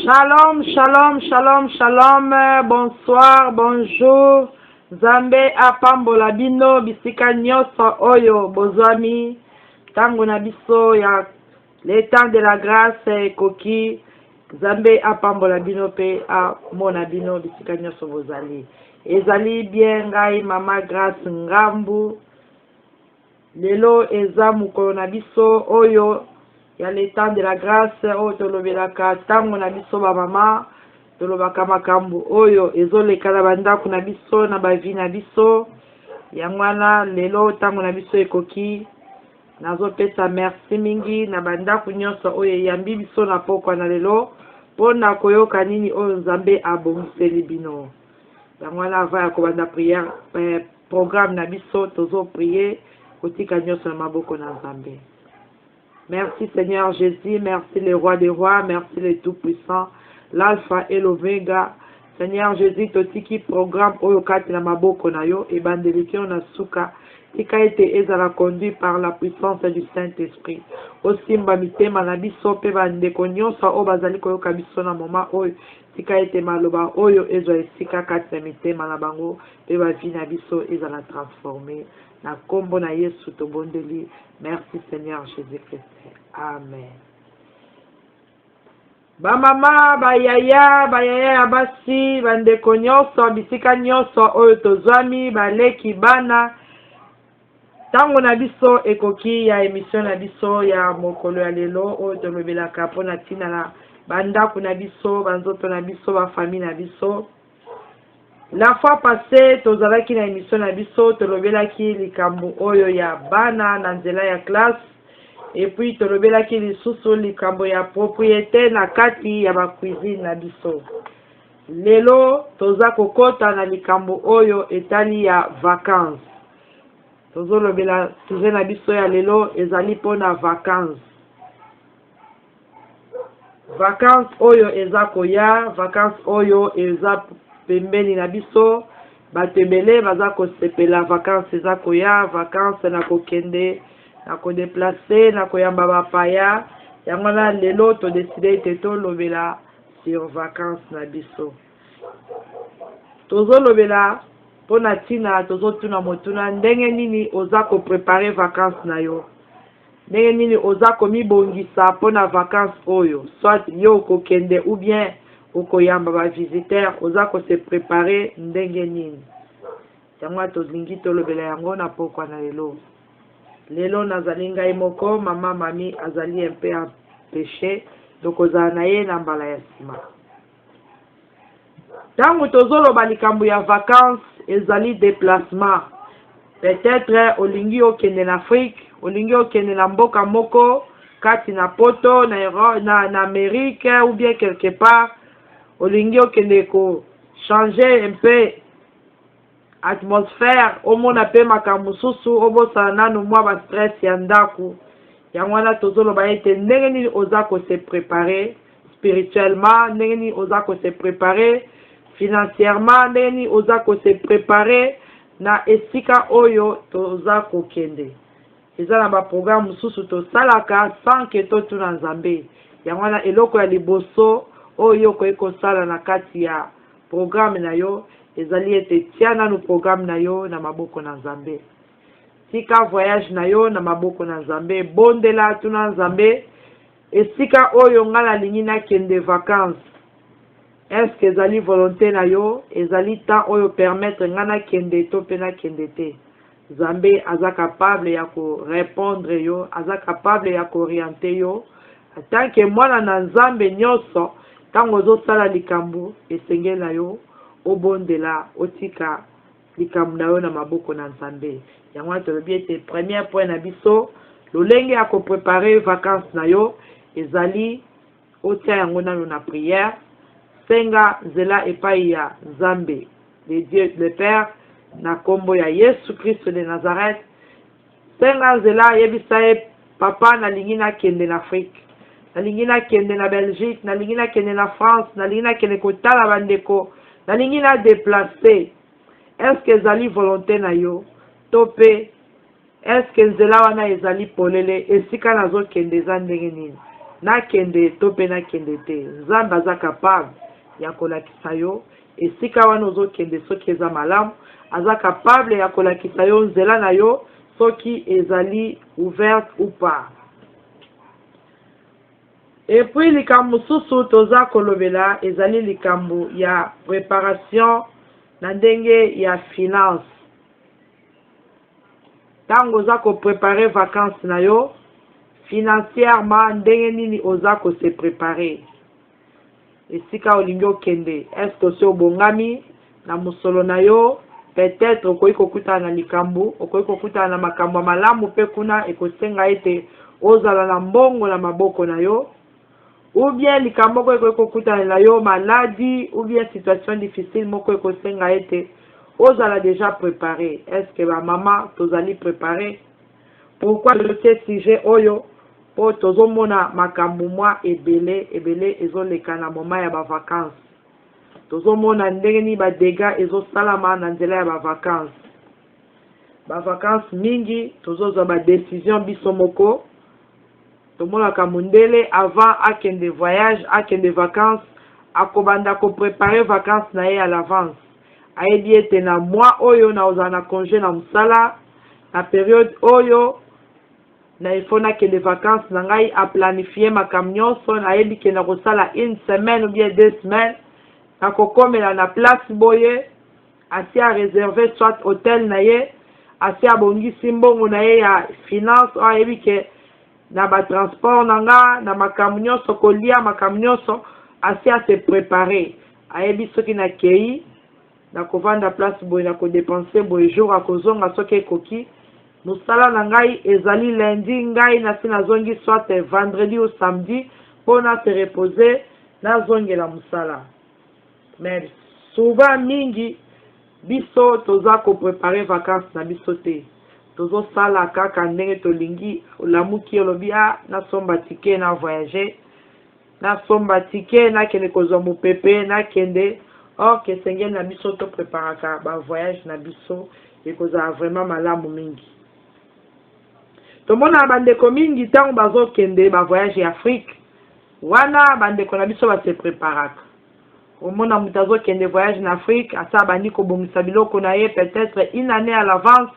Shalom, shalom, shalom, shalom. Bonsoir, bonjour. Nzambe apambola bino bisika nyonso oyo bozwami. Ntango na biso ya le temps de la grâce ekoki. Nzambe apambola bino mpe amona bino bisika nyonso bozali. Ezali bien ngai Mama Grace Ngambu. Lelo eza mokolo na biso oyo ya le temps de la grâce, oyo tolobelaka ntango na biso bamama, tolobaka makambo oyo ezoleka na bandako na biso, na ba vie na biso. Yango wana lelo ntango na biso ekoki. Nazopesa merci mingi na bandako nyonso oyo eyambi biso na pokwa na lelo mpona koyoka nini oyo Nzambe abongiseli bino. Yango wana, avant ya kobanda prière, programme na biso, tozoprier kotika nyonso na maboko na Nzambe. Merci Seigneur Jésus, merci le roi des rois, merci le tout-puissant, l'alpha et l'oméga. Seigneur Jésus, totiki programme oyo kati na maboko na yo, ebandeli kino na suka. Tika ete ezala conduit par la puissance du Saint-Esprit. Osimba mitema na biso mpe bandeko nyonso oyo bazali koyoka biso na moment oyo. Tika ete maloba oyo ezwa esika kati na mitema na bango mpe ba vie na biso ezala transformé. Na nkombo na Yesu tobondeli. Merci Seigneur Jésus-Christ. Amen. Bamama, bayaya, bayaya ya basi, bandeko nyonso, bisika nyonso oyo tozwami, baleki, bana, ntango na biso ekoki ya émission na biso ya mokolo ya lelo oyo tolobelaka mpona ntina na bandako na biso, banzoto na biso, ba famille na biso. La fois passée tozalaki na émission na biso, tolobelaki likambo oyo ya bana na nzela ya classe, et puis tolobelaki lisusu likambo ya propriété na kati ya ba cuisine na biso. Lelo toza kokɔta na likambo oyo etali ya vacance. Tozolobela, sujet na biso ya lelo ezali mpona vacance, vacance oyo eza koya, vacance oyo eza pembeni na biso. Bato ebele baza kosepela, vacance eza koya, vacance na kokende, na kodéplacer, na koyamba bapaya. Yango wana lelo todécider ete tolobela sur vacance na biso. Tozolobela mpona ntina, tozotuna motuna: ndenge nini oza kopréparer vacance na yo? Ndenge nini oza komibongisa mpona vacance oyo? Soit yo okokende ou bien okoyamba bavisiteur, oza kose préparer ndenge nini? Yango wana tolingi tolobela yango na pokwa na lelo. Lelo nazali ngai moko, mama Mami azali mpe empêché, tokozala na ye na mbala ya nsima. Ntango tozoloba likambo ya vacance, ezali déplacement. Peut-être olingi okende na Afrique, olingi okende na mboka moko kati na Poto, na Amérique ou bien quelque part, olingi okende kochanger un peu atmosphère, omona mpe makambo mosusu, obosana nanu mwa ba stress ya ndako. Yango wana tozoloba ete ndenge nini oza kose préparer spirituellement, ndenge nini oza kose préparer financièrement, ndenge nini oza kose préparer na esika oyo toza kokende. Eza na baprogramme mosusu tosalaka sans que totuna Nzambe. Yango wana eloko ya liboso oyo okoki kosala na kati ya programme na yo ezali ete tia nanu programme na yo na maboko na Nzambe. Tika voyage na yo na maboko na Nzambe. Bondela, tuna Nzambe: esika oyo ngai nalingi nakende vacance, est-ce ezali volonté na yo? Ezali temps oyo permettre ngai nakende to mpe nakende te? Nzambe aza capable ya korépondre yo, aza capable ya koorienter yo. Tant que mwana na Nzambe nyonso, ntango ozosala likambo, esengeli na yo obondela, otika likambo na yo na maboko na Nzambe. Yango wana tolobi ete premier point na biso, lolenge ya kopréparer vacance na yo, ezali otia yango nano na prière. Senga nzela epai ya Nzambe, le Dieu le Père, na nkombo ya Yesu Kristo de Nazareth. Senga nzela, yebisa ye: "Papa, nalingi nakende na Afrique, nalingi nakende na Belgique, nalingi nakende na France, nalingi nakende kotala bandeko, nalingi nadéplacer. Est-ce ezali volonté na yo to mpe est-ce nzela wana ezali polele? Esika nazokende eza ndenge nini?" Nakende to mpe nakende te? Nzambe aza capable ya kolakisa yo esika wana ozokende soki eza malamu. Aza capable ya kolakisa yo nzela na yo soki ezali ouverte ou pas. Et puis likambo mosusu toza kolobela ezali likambo ya préparation na ndenge ya finance. Ntango oza koprépare vacance na yo, financièrement ndenge nini oza kose préparer? Esika olingi okende, est-ce osi obongami na mosolo na yo? Peut-être okoki kokutana na likambo, okoki kokutana na makambo ya malamu mpe kuna ekosenga ete ozala na mbongo na maboko na yo, ou bien likambo moko ekoki kokutana na yo, maladie ou bien situation difficile moko ekosenga ete ozala déjà préparé. Est ce que bamama tozali préparé? Pourquoi totie sujet oyo? Mpo tozomona makambo mwa ebele ebele ezoleka na moment ya bavacance. Tozomona ndenge nini badégâts ezosalama na nzela ya bavacance. Bavacance mingi tozozwa badécision biso moko. Tomonaka mondele, avant akende voyage, akende vacance, akobanda koprépare vacance na ye à l'avance. Ayebi ete na mois oyo nakozala na congé na mosala, na période oyo na il faut nakende vacance na ngai. Aplanifie makambo nyonso, nayebi ke na kosala une semaine ou bien 2 semaines, nakokomela na place boye. Asi aréserve soit hôtel na ye, asi abongisi mbongo na ye ya finance oyo ayebi ke na batransport na nga, na makambo nyonso, kolia, makambo nyonso, asi ase préparé. Ayebi soki nakei, nakovanda place boye, nakodépenser boye. Jour akozonga, soki ekoki, mosala na ngai ezali lundi, ngai nasi nazongi soit vendredi ou samedi mpo na se reposer, nazongela mosala. Mais souvent mingi biso toza koprépare vacance na biso te. Tozosala kaka ndenge tolingi. Olamuki, olobi: "A, nasomba ticket na voyage, nasomba ticket, nakende kozwa mopepe, nakende." Or ke esengeli na biso topreparaka bavoyage na biso, ekozala vraiment malamu mingi. Tomona bandeko mingi, ntango bazokende bavoyage ya Afrique wana, bandeko na biso base préparaka. Omona moto azokende voyage na Afrique, asa abandi kobongisa biloko na ye peut-être une année à l'avance.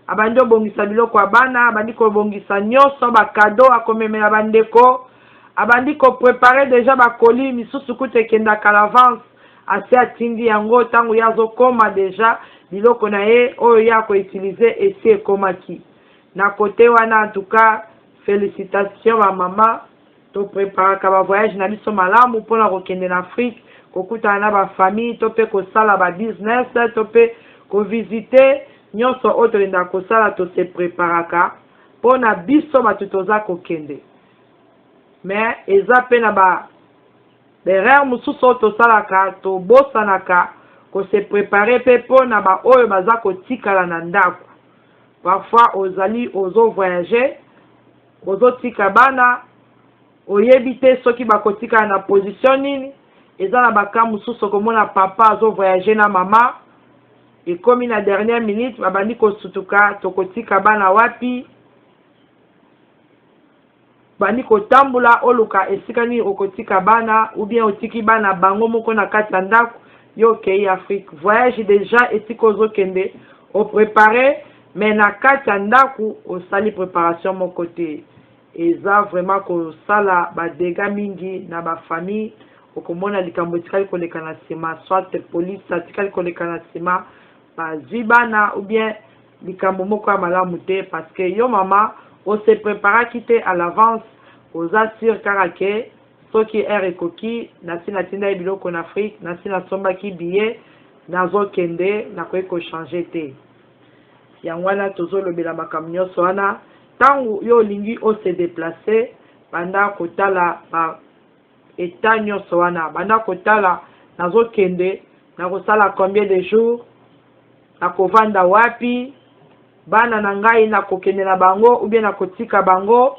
Abandi obongisa biloko ya bana, abandi kobongisa nyonso, bacadeaux akomemela bandeko, abandi koprépare déjà bacolis misusu kuta ekendaka l'avance, asi atindi yango. Ntango ye azokóma, déjà biloko na ye oyo ye akoutiliser esi ekomaki na kote wana. En tout cas, félicitation bamama, topreparaka bavoyage na biso malamu mpona kokende na Afrique, kokutana na bafamille, to mpe kosala babusiness, to mpe kovisite. Nyonso oyo tolendaka kosala, tose préparaka mpona biso bato toza kokende. Mais eza mpe na ba erreur mosusu oyo tosalaka, tobosanaka kose préparer mpe mpona baoyo baza kotikala na ndako. Parfois ozali ozovoyage, ozotika bana, oyebi te soki bakotikala na position nini. Eza na baka mosusu, okomona papa azovoyage na mama, ekomi na dernière minute, babandi kosutuka: "Tokotika bana wapi?" Bandi kotambola, oluka esika nini okotika bana, ou bien otiki bana bango moko na kati ya ndako, yo okei Afrique. Voyage déjà esika ozokende oprépare, mais na kati ya ndako osali préparation moko te. Eza vraiment kosala badégâts mingi na bafamille. Okomona likambo etikali koleka na nsima, soit police atikali koleka na nsima, bazwi bana, ou bien likambo moko ya malamu te, parce que yo mama ose préparaki te à l'avance. Oza sûr kaka ke soki heure ekoki, nasi natindaki biloko na Afrique, nasi nasombaki billet, nazokende, nakoki kochange te. Yango wana tozolobela makambo nyonso wana. Ntango yo olingi ose déplace, banda kotala ba état nyonso wana. Banda kotala: nazokende, nakosala combien de jours, nakovanda wapi, bana na ngai nakokende na bango ou bien nakotika bango?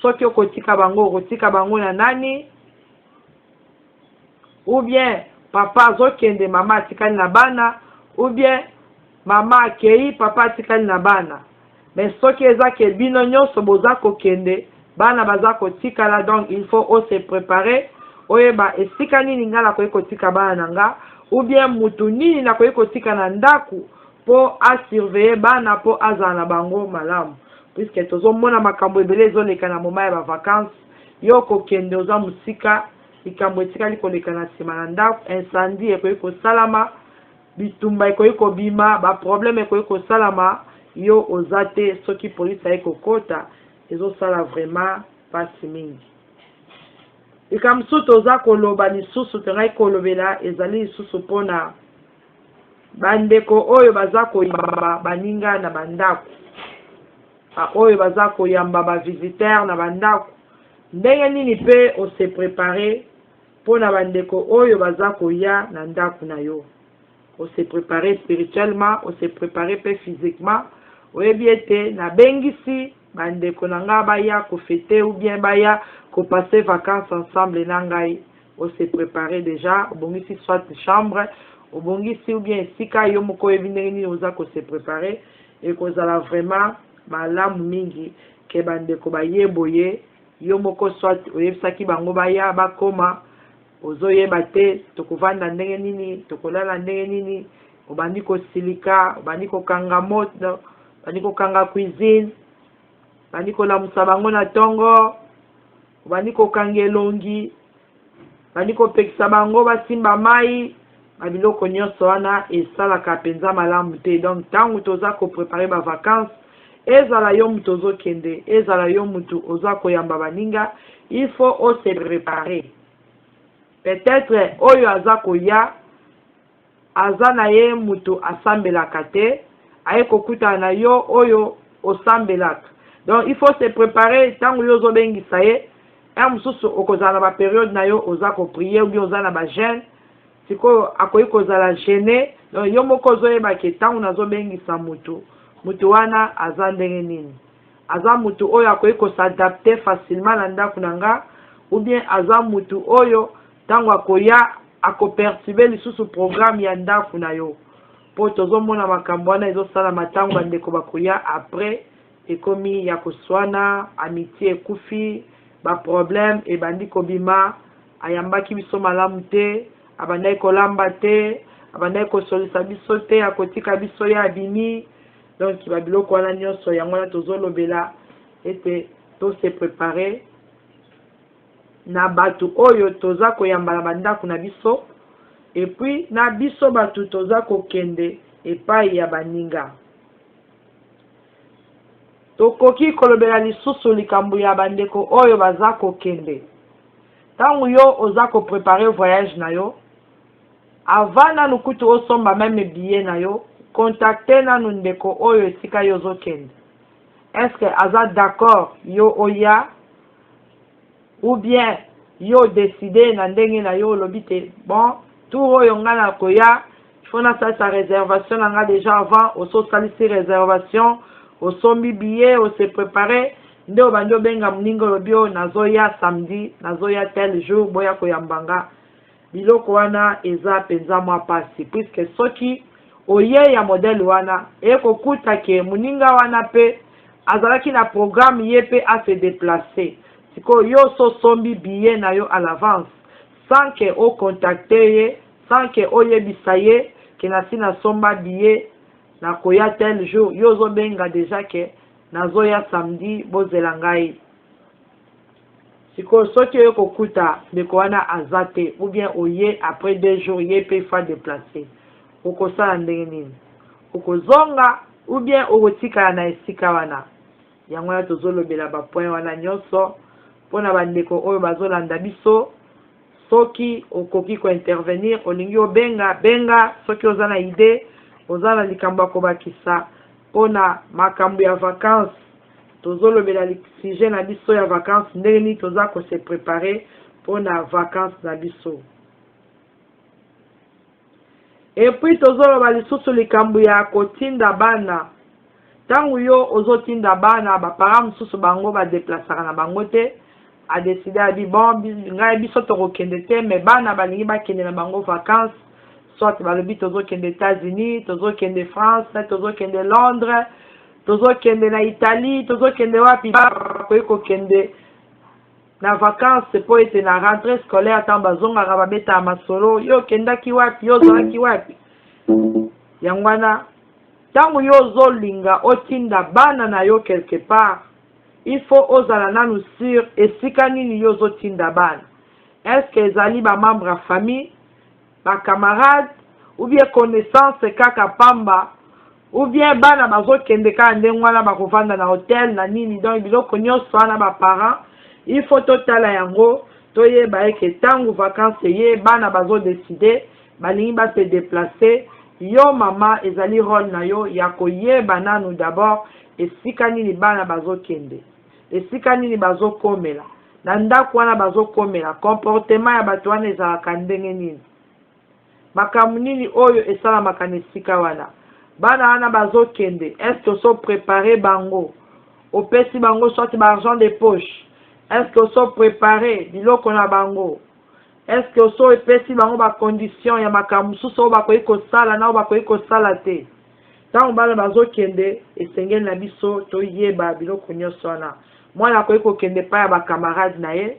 Soki okotika bango, okotika bango na nani? Ou bien papa azokende, mama atikali na bana, ou bien mama akei, papa atikali na bana. Mais soki eza ke bino nyonso boza kokende, Bana baza kotikala, donc il faut ose préparer, oyeba esika nini ngai nakoki kotika bana na nga, ou bien mutu nini nakoki kotika na ndako mpo asurveiller bana, mpo azala na bango malamu, puisque tozomona makambo ebele ezoleka na moment ya bavacances. Yo kokende, oza mosika, likambo etikali koleka na nsima na ndako, incendie ekoki kosalama, bitumba ekoki kobima, baproblème ekoki kosalama, yo oza te. Soki polisi aye kokota, ezosala vraiment mpasi mingi. Likambo mosusu toza koloba lisusu, tongai kolobela, ezali lisusu mpona bandeko oyo baza koyamba baninga na bandako, oyo baza koyamba bavisiteurs na bandako. Ndenge nini mpe ose préparer mpona bandeko oyo baza koya na ndako na yo? Ose préparer spirituellement, ose préparer mpe physiquement. Oyebi ete nabengisi bandeko na ngai baya kofêter ou bien baya kopasser vacances ensemble na ngai. Ose préparer déjà, obongisi soit chambre, obongisi ou bien esika yo moko oyebi ndenge nini oza kose préparer. Ekozala vraiment malamu mingi ke bandeko baye boye, yo moko soit oyebisaki bango baya, bakoma, ozoyeba te tokovanda ndenge nini, tokolala ndenge nini. Obandi kosilika, obandi kokanga moto, obandi kokanga cuisine, obandi kolamusa bango na ntongo, obandi kokanga elongi, obandi kopekisa bango basimba mai. Babiloko nyonso wana esalaka mpenza malamu te. Donc ntango toza kopréparer bavacances, ezala yo moto ozokende, ezala yo motu oza koyamba baninga, il faut ose préparer. Peut-être oyo aza koya aza na ye moto asambelaka te, aye kokutana na yo oyo osambelaka. Donc il faut se préparer. Ntango yo ozobengisa ye, heure mosusu okozala na bapériode na yo oza koprier ou bien oza na bajeûne. Sikoyo akoki kozala gêné. Donc yo moko ozoyeba ke ntango nazobengisa motu, motu wana aza ndenge nini? Aza motu oyo akoki kos'adapter facilement na ndako na nga, ou bien aza motu oyo ntango akoya akoperturber lisusu programme ya ndako na yo? Mpo tozomona makambo wana ezosalama. Ntango bandeko bakoya, après ekomi ya koswana, amitié ekufi, baproblème ebandi kobima. Ayambaki biso malamu te, abandaki kolamba te, abandaki kosolisa biso te, akotika biso, ye abimi. Donc babiloko wana nyonso, yango wana tozolobela ete tose préparer na bato oyo toza koyamba na bandako na biso, et puis na biso bato toza kokende epai ya baninga. Tokoki kolobela lisusu likambo ya bandeko oyo baza kokende. Ntango yo oza kopréparer voyage na yo, avant nanu kutu osomba même billet na yo, contacte nanu ndeko oyo esika yo ozokende. Est-ce aza d'accord yo oya, ou bien yo décide na ndenge na yo, olobi te: "Bon, tour oyo ngai nakoya, il faut nasalisa réservation na nga déjà avant"? Ososalisi réservation, osombi billet, ose préparer, nde obandi obenga moninga, olobi: "Oyo nazoya samedi, nazoya tel jour, boya koyamba nga." Biloko wana eza mpenza mwa mpasi, puisque soki oye ya modèle wana, ekokuta ke moninga wana mpe azalaki na programme, ye mpe ase déplacer. Sikoyo yo so osombi billet na yo à l'avance sans ke ocontacter ye, sans ke oyebisa ye ke nasi nasomba billet, nakoya tel jour, yo ozobenga déjà ke nazoya samedi, bozela ngai. Sikoyo soki oye kokuta ndeko wana aza te, ou bien oye après 2 jours, ye mpe faut déplacer, okosala ndenge nini? Okozonga ou bien okotikala na esika wana? Yango wana tozolobela bapoint wana nyonso mpona bandeko oyo bazolanda biso. Soki okoki kointervenir, olingi obenga, benga. Soki oza na idée, oza na likambo ya kobakisa mpona makambo ya vacances, tozolobela sujet na biso ya vacances, ndenge nini toza kose préparer mpona vacances na biso. Et puis tozoloba lisusu likambo ya kotinda bana. Ntango yo ozotinda bana, baparents mosusu bango badéplaçaka na bango te. Adécider, abi: "Bon, ngai biso tokokende te, mais bana balingi bakende na bango vacances." Soit balobi: "Tozokende États-Unis, tozokende France, tozokende Londres, tozokende na Italie, tozokende wapi." Bakoki kokende. Na vacance, mpo ete na rentrée scolaire, ntango bazongaka, babetaka masolo: yo okendaki wapi, yo ozalaki wapi? Yango wana, ntango yo ozolinga otinda bana na yo quelque part, il faut ozala nanu sûr esika nini yo ozotinda bana. Est-ce ezali bamembre ya famille, bacamarade, ou bien connaissance kaka pamba, ou bien bana bazokende kaka ndenge wana, bakovanda na hotel na nini? Donc biloko nyonso wana, baparent, il faut totala yango, toyeba eke ntango vacance eye, bana bazodécider, balingi base déplacer, yo mama, ezali rôle na yo ya koyeba nanu d'abord esika nini bana bazokende, esika nini bazokomela, na ndako wana bazokomela, comportement ya bato wana ezalaka ndenge nini, makambo nini oyo esalamaka na esika wana bana wana bazokende. Est-ce oso préparer bango, opesi bango soit baargent de poche? Est-ce oso préparer biloko na bango? Est-ce oso epesi bango bacondition ya makambo mosusu oyo bakoki kosala na oyo bakoki kosala te? Ntango bana bazokende, esengeli na biso toyeba biloko nyonso wana. Mwana akoki kokende epai ya bacamarade na ye,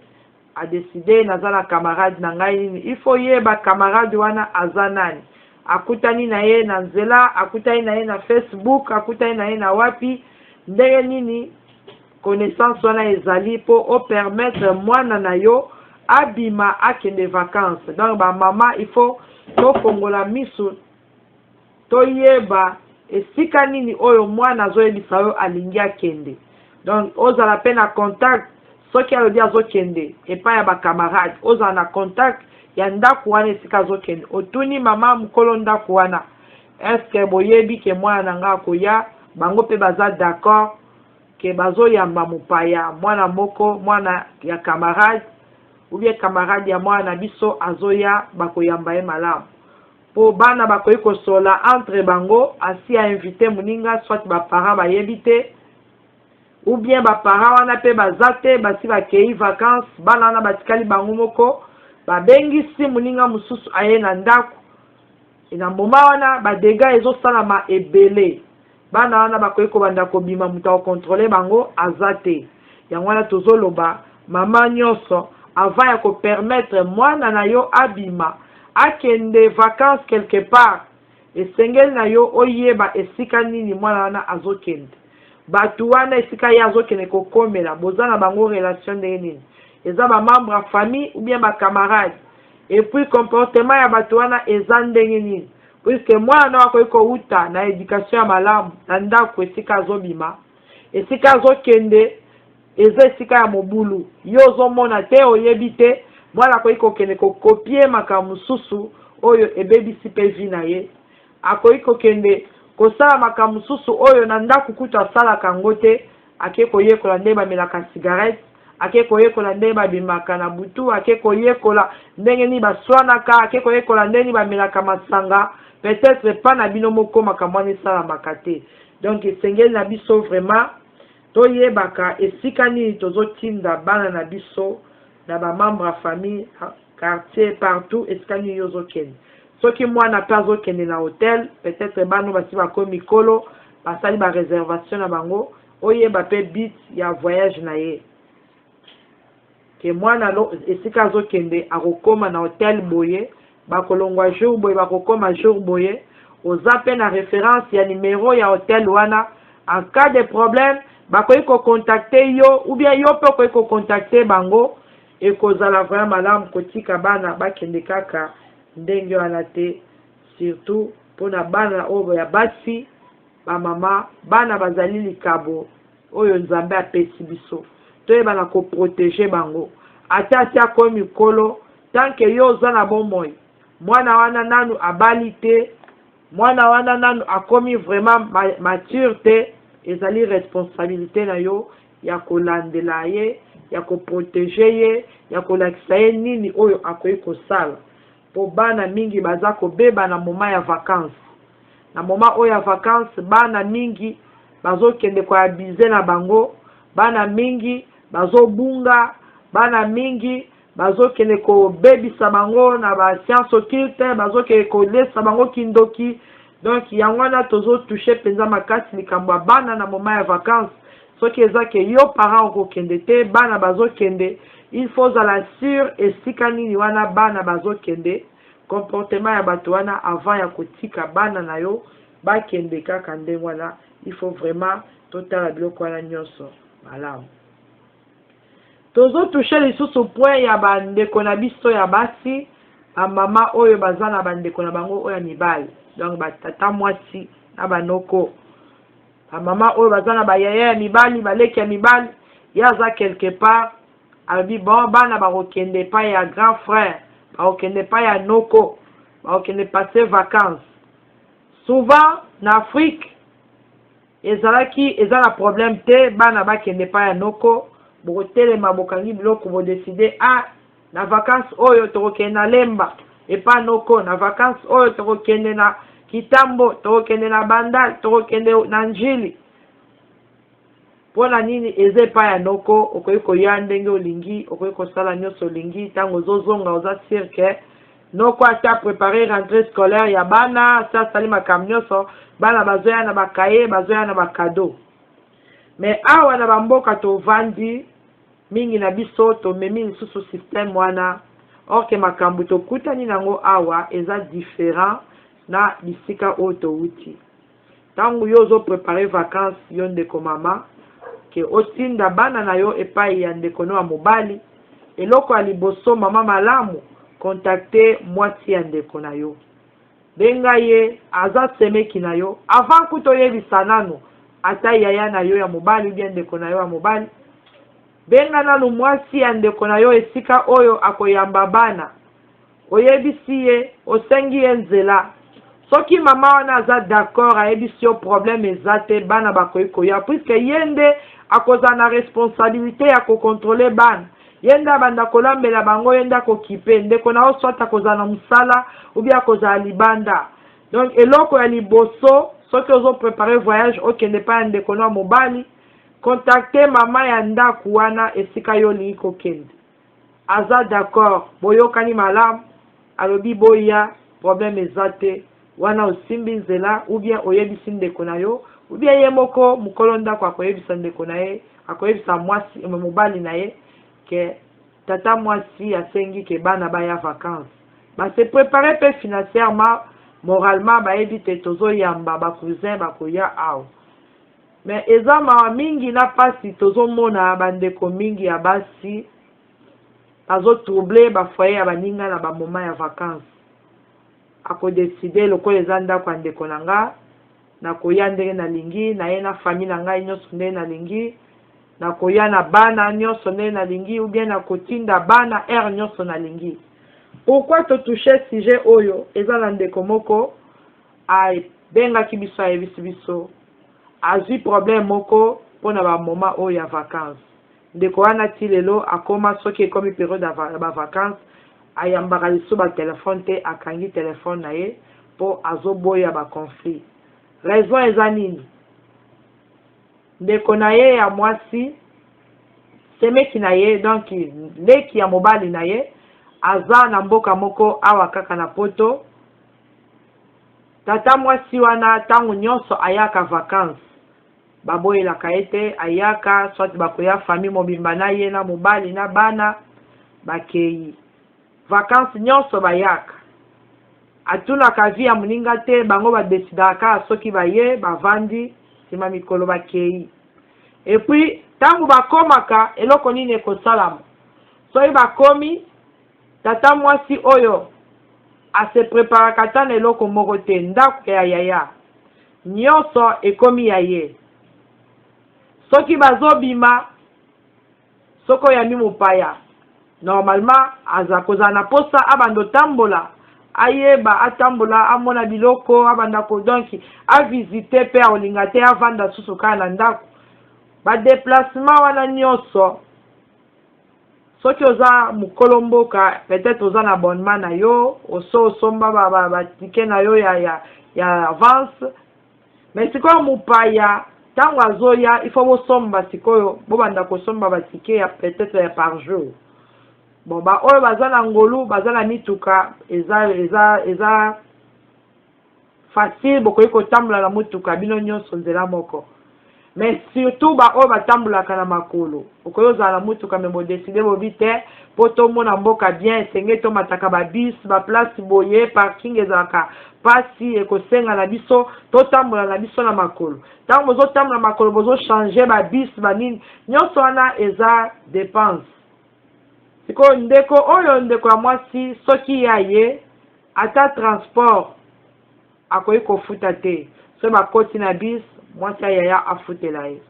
adécider: naza na camarade na ngai nini. Il faut yeba camarade wana aza nani, akutani na ye na nzela, akutani na ye na Facebook, akutani na ye na wapi, ndenge nini connaissance wana ezali, mpo opermettre mwana na yo abima, akende vacance. Donc bamama, il faut tofongola miso, toyeba esika nini oyo mwana azoyebisa oyo alingi akende. Donc ozala mpe na contact. Soki alobi azokende epai ya bacamarade, ozala na contact ya ndako wana esika azokende, otuni mama mokolo ndako wana: est-ce boyebi ke mwana na nga akoya? Bango mpe baza d'accord ke bazoyamba mopaya, mwana moko, mwana ya camarade ou bien camarade ya mwana na biso azoya, bakoyamba ye malamu? Mpo bana bakoki kosola entre bango, asi ainviter moninga, soit baparent bayebi te, ou bien baparent wana mpe baza te, basi bakei vacance, bana wana batikali bango moko, babengisi moninga mosusu aye na ndako. Na moma wana, badégâts ezosalama ebele. Bana wana bakoki kobanda kobima, moto akocontrôler bango aza te. Yango wana tozoloba, mama nyonso, avant ya kopermettre mwana na yo abima, akende vacance quelque part, esengeli na yo oyeba esika nini mwana wana azokende, bato wana esika ye azokende kokomela, boza na bango relation ndenge nini, eza bamembre ya famille ou bien bacamarade, et puis comportement ya bato wana eza ndenge nini, puisque mwana akoki kowuta na éducation ya malamu na ndako, esika azobima, esika azokende eza esika ya mobulu, yo ozomona te, oyebi te. Mwana akoki kokende kocopier makambo mosusu oyo ebebisi mpe vie na ye. Akoki kokende kosala makambo mosusu oyo na ndako kutu asalaka yango te. Ake koyekola ndenge bamelaka cigarette, ake koyekola ndenge babimaka na butu, ake koyekola ndenge nini baswanaka, ake koyekola ndenge nini bamelaka masanga. Peut-être epa na bino moko makambo wana esalamaka te. Donc esengeli na biso vraiment toyebaka esika nini tozotinda bana na biso, na bamembre ya famille, quartier, partout esika nini yo ozokende. Soki mwana mpe azokende na hotel, peut-être bana basi bakomi mikolo, basali baréservation na bango, oyeba mpe but ya voyage na ye, ke mwana esika azokende, akokóma na hotel boye, bakolongwa jour boye, bakokóma jour boye. Oza mpe na référence ya numero ya hotel wana, en cas de problème bakoki kocontacter yo, ou bien yo mpe okoki kocontacter bango. Ekozala vraiment malamu kotika bana bakende kaka ndenge wana te, surtout mpona bana oyo ya basi. Bamama, bana bazali likabo oyo Nzambe apesi biso, toyebana koprotéger bango. Ata asi akomi mikolo, tant que yo oza na bomoi, mwana wana nanu abali te, mwana wana nanu akomi vraiment mature te, ezali responsabilité na yo ya kolandela ye, ya koprotéger ye, ya kolakisa ye nini oyo akoki kosala. Mpo bana mingi baza kobeba na moment ya vacance. Na moment oyo ya vacance, bana mingi bazokende koabuser na bango, bana mingi bazobunga, bana mingi bazokende kobebisa bango na bascience occulte, bazokende kolesa bango kindoki. Donc yango wana tozotoucher mpenza makasi likambo ya bana na moment ya vacance. Soki eza ke yo parent okokende te, bana bazokende, Il faut ozala sur esika nini wana bana bazokende, comportement ya bato wana, avant ya kotika bana na yo bakende kaka ndenge wana. Il faut vraiment totala biloko wana nyonso malamu. Tozotoucher lisusu point ya bandeko na biso ya basi, bamama oyo baza na bandeko na bango oyo ya mibali, donc batata mwasi na banoko, bamama oyo baza na bayaya ya mibali, baleki ya mibali. Ye aza quelque part, alobi: "Bon, bana bakokende epai ya grand frère, bakokende epai ya noko, bakokende passer vacances." Souvent na Afrique ezalaki, eza na problème te, bana bakende epai ya noko. Bokotelema, bokangi biloko, bodécider: "Ah, na vacance oyo tokokende na Lemba epai noko, na vacance oyo tokokende na Kitambo, tokokende na Bandal, tokokende na Njili." Mpo na nini? Eza epai ya noko, okoki koya ndenge olingi, okoki kosala nyonso olingi. Ntango ozozonga, oza sûr que noko ata préparer rentrée scolaire ya bana, asi asali makambo nyonso, bana bazoya na bacahier, bazoya na bacadeau. Mais awa na bamboka tovandi, mingi na biso tomemi lisusu système wana, or que makambo tokutani nango awa eza différent na bisika oyo towuti. Ntango yo ozopréparer vacance, yo ndeko mama, que otinda bana na yo epai ya ndeko no ya mobali, eloko ya liboso, mama malamu, contacte mwasi ya ndeko na yo, benga ye, aza semeki na yo. Avant kuta oyebisa nanu ata yaya na yo ya mobali bien ndeko na yo ya mobali, benga nanu mwasi ya ndeko na yo esika oyo akoyamba bana. Oyebisi ye, osengi ye nzela. Soki mama wana aza d'accord, ayebisi yo problème eza te, bana bakoki koya, puisque ye nde akozala na responsabilité ya kocontrôler bana, ye nde abanda kolambela bango, ye nde akokipe ndeko na yo, soit akozala na mosala ou bien akozala libanda. Donc eloko ya liboso, soki ozopréparer voyage, okende epai ya ndeko no ya mobali, contacte mama ya ndako wana esika yo olingi kokende. Aza d'accord, boyokani malamu, alobi boya, problème eza te, wana osimbi nzela, ou bien oyebisi ndeko na yo, ou bien ye moko mokolo ndako akoyebisa ndeko na ye, akoyebisa mwasi mobali na ye que tata mwasi asengi que bana baya vacance. Base préparer mpe financièrement, moralement, bayebi te tozoyamba bacousin bakoya awa. Mais eza mawa mingi na mpasi, tozomona bandeko mingi ya basi bazotroubler bafoyer ya baninga na bamoments ya vacance. Akodécider: "Lokola eza ndako ya ndeko na nga, nakoya ndenge nalingi, naye na famille na ngai nyonso ndenge nalingi, nakoya na bana nyonso ndenge nalingi, ou bien nakotinda bana heure nyonso nalingi." Pourquoi totoucher sujet oyo? Eza na ndeko moko abengaki biso, ayebisi biso azwi problème moko mpona bamoments oyo ya vacance. Ndeko wana ti lelo akóma, soki ekomi période ya bavacance, ayambaka lisusu batéléphone te, akangi téléphone na ye mpo azoboya baconflit. Raison eza nini? Ndeko na ye ya mwasi, semeki na ye, donc leki ya mobali na ye, aza na mboka moko awa kaka na Poto. Tata mwasi wana, ntango nyonso ayaka vacance, baboyelaka ye te, ayaka, soit bakoya famille mobimba na ye na mobali na bana, bakei vacance nyonso, bayaka. Atunaka avis ya moninga te, bango badécidaka kaka. Soki baye, bavandi, nsima mikolo bakei. Et puis ntango bakomaka, eloko nini ekosalama? Soki bakomi, tata mwasi oyo ase préparaka ata na eloko moko te. Ndako ya yaya nyonso ekomi ya ye. Soki bazobima, soki oyambi mopaya, normalement aza kozala na posa abanda otambola, ayeba atambola, amona biloko, abanda ko donc avisiter mpe, akolinga te avanda susu kaka na ndako. Badéplacement wana nyonso, soki oza mokolo mboka, peut-être oza na abonnement na yo, oso osomba baticket na yo ya avance. Mais sikoyo mopaya, ntango azoya, il faut bosomba sikoyo, bobanda kosomba baticket ya peut-être ya par jour. Bon, baoyo baza na ngolu, baza na mituka, eza facile, bokoki kotambola na motuka bino nyonso nzela moko. Mais surtout baoyo batambolaka na makolo. Okoki ozala na motuka, mais bodécider bobi te, mpo tomona mboka bien, esengeli tomataka babus, baplace boye parking ezalaka mpasi, ekosenga na biso totambola na biso na makolo. Ntango bozotambola makolo, bozochanger babus, banini nyonso wana eza dépense. Sikoyo ndeko oyo, ndeko ya mwasi, soki ya ye ata transport akoki kofuta te. Soki bakoti na bus, mwasi ya yaya afutela ye.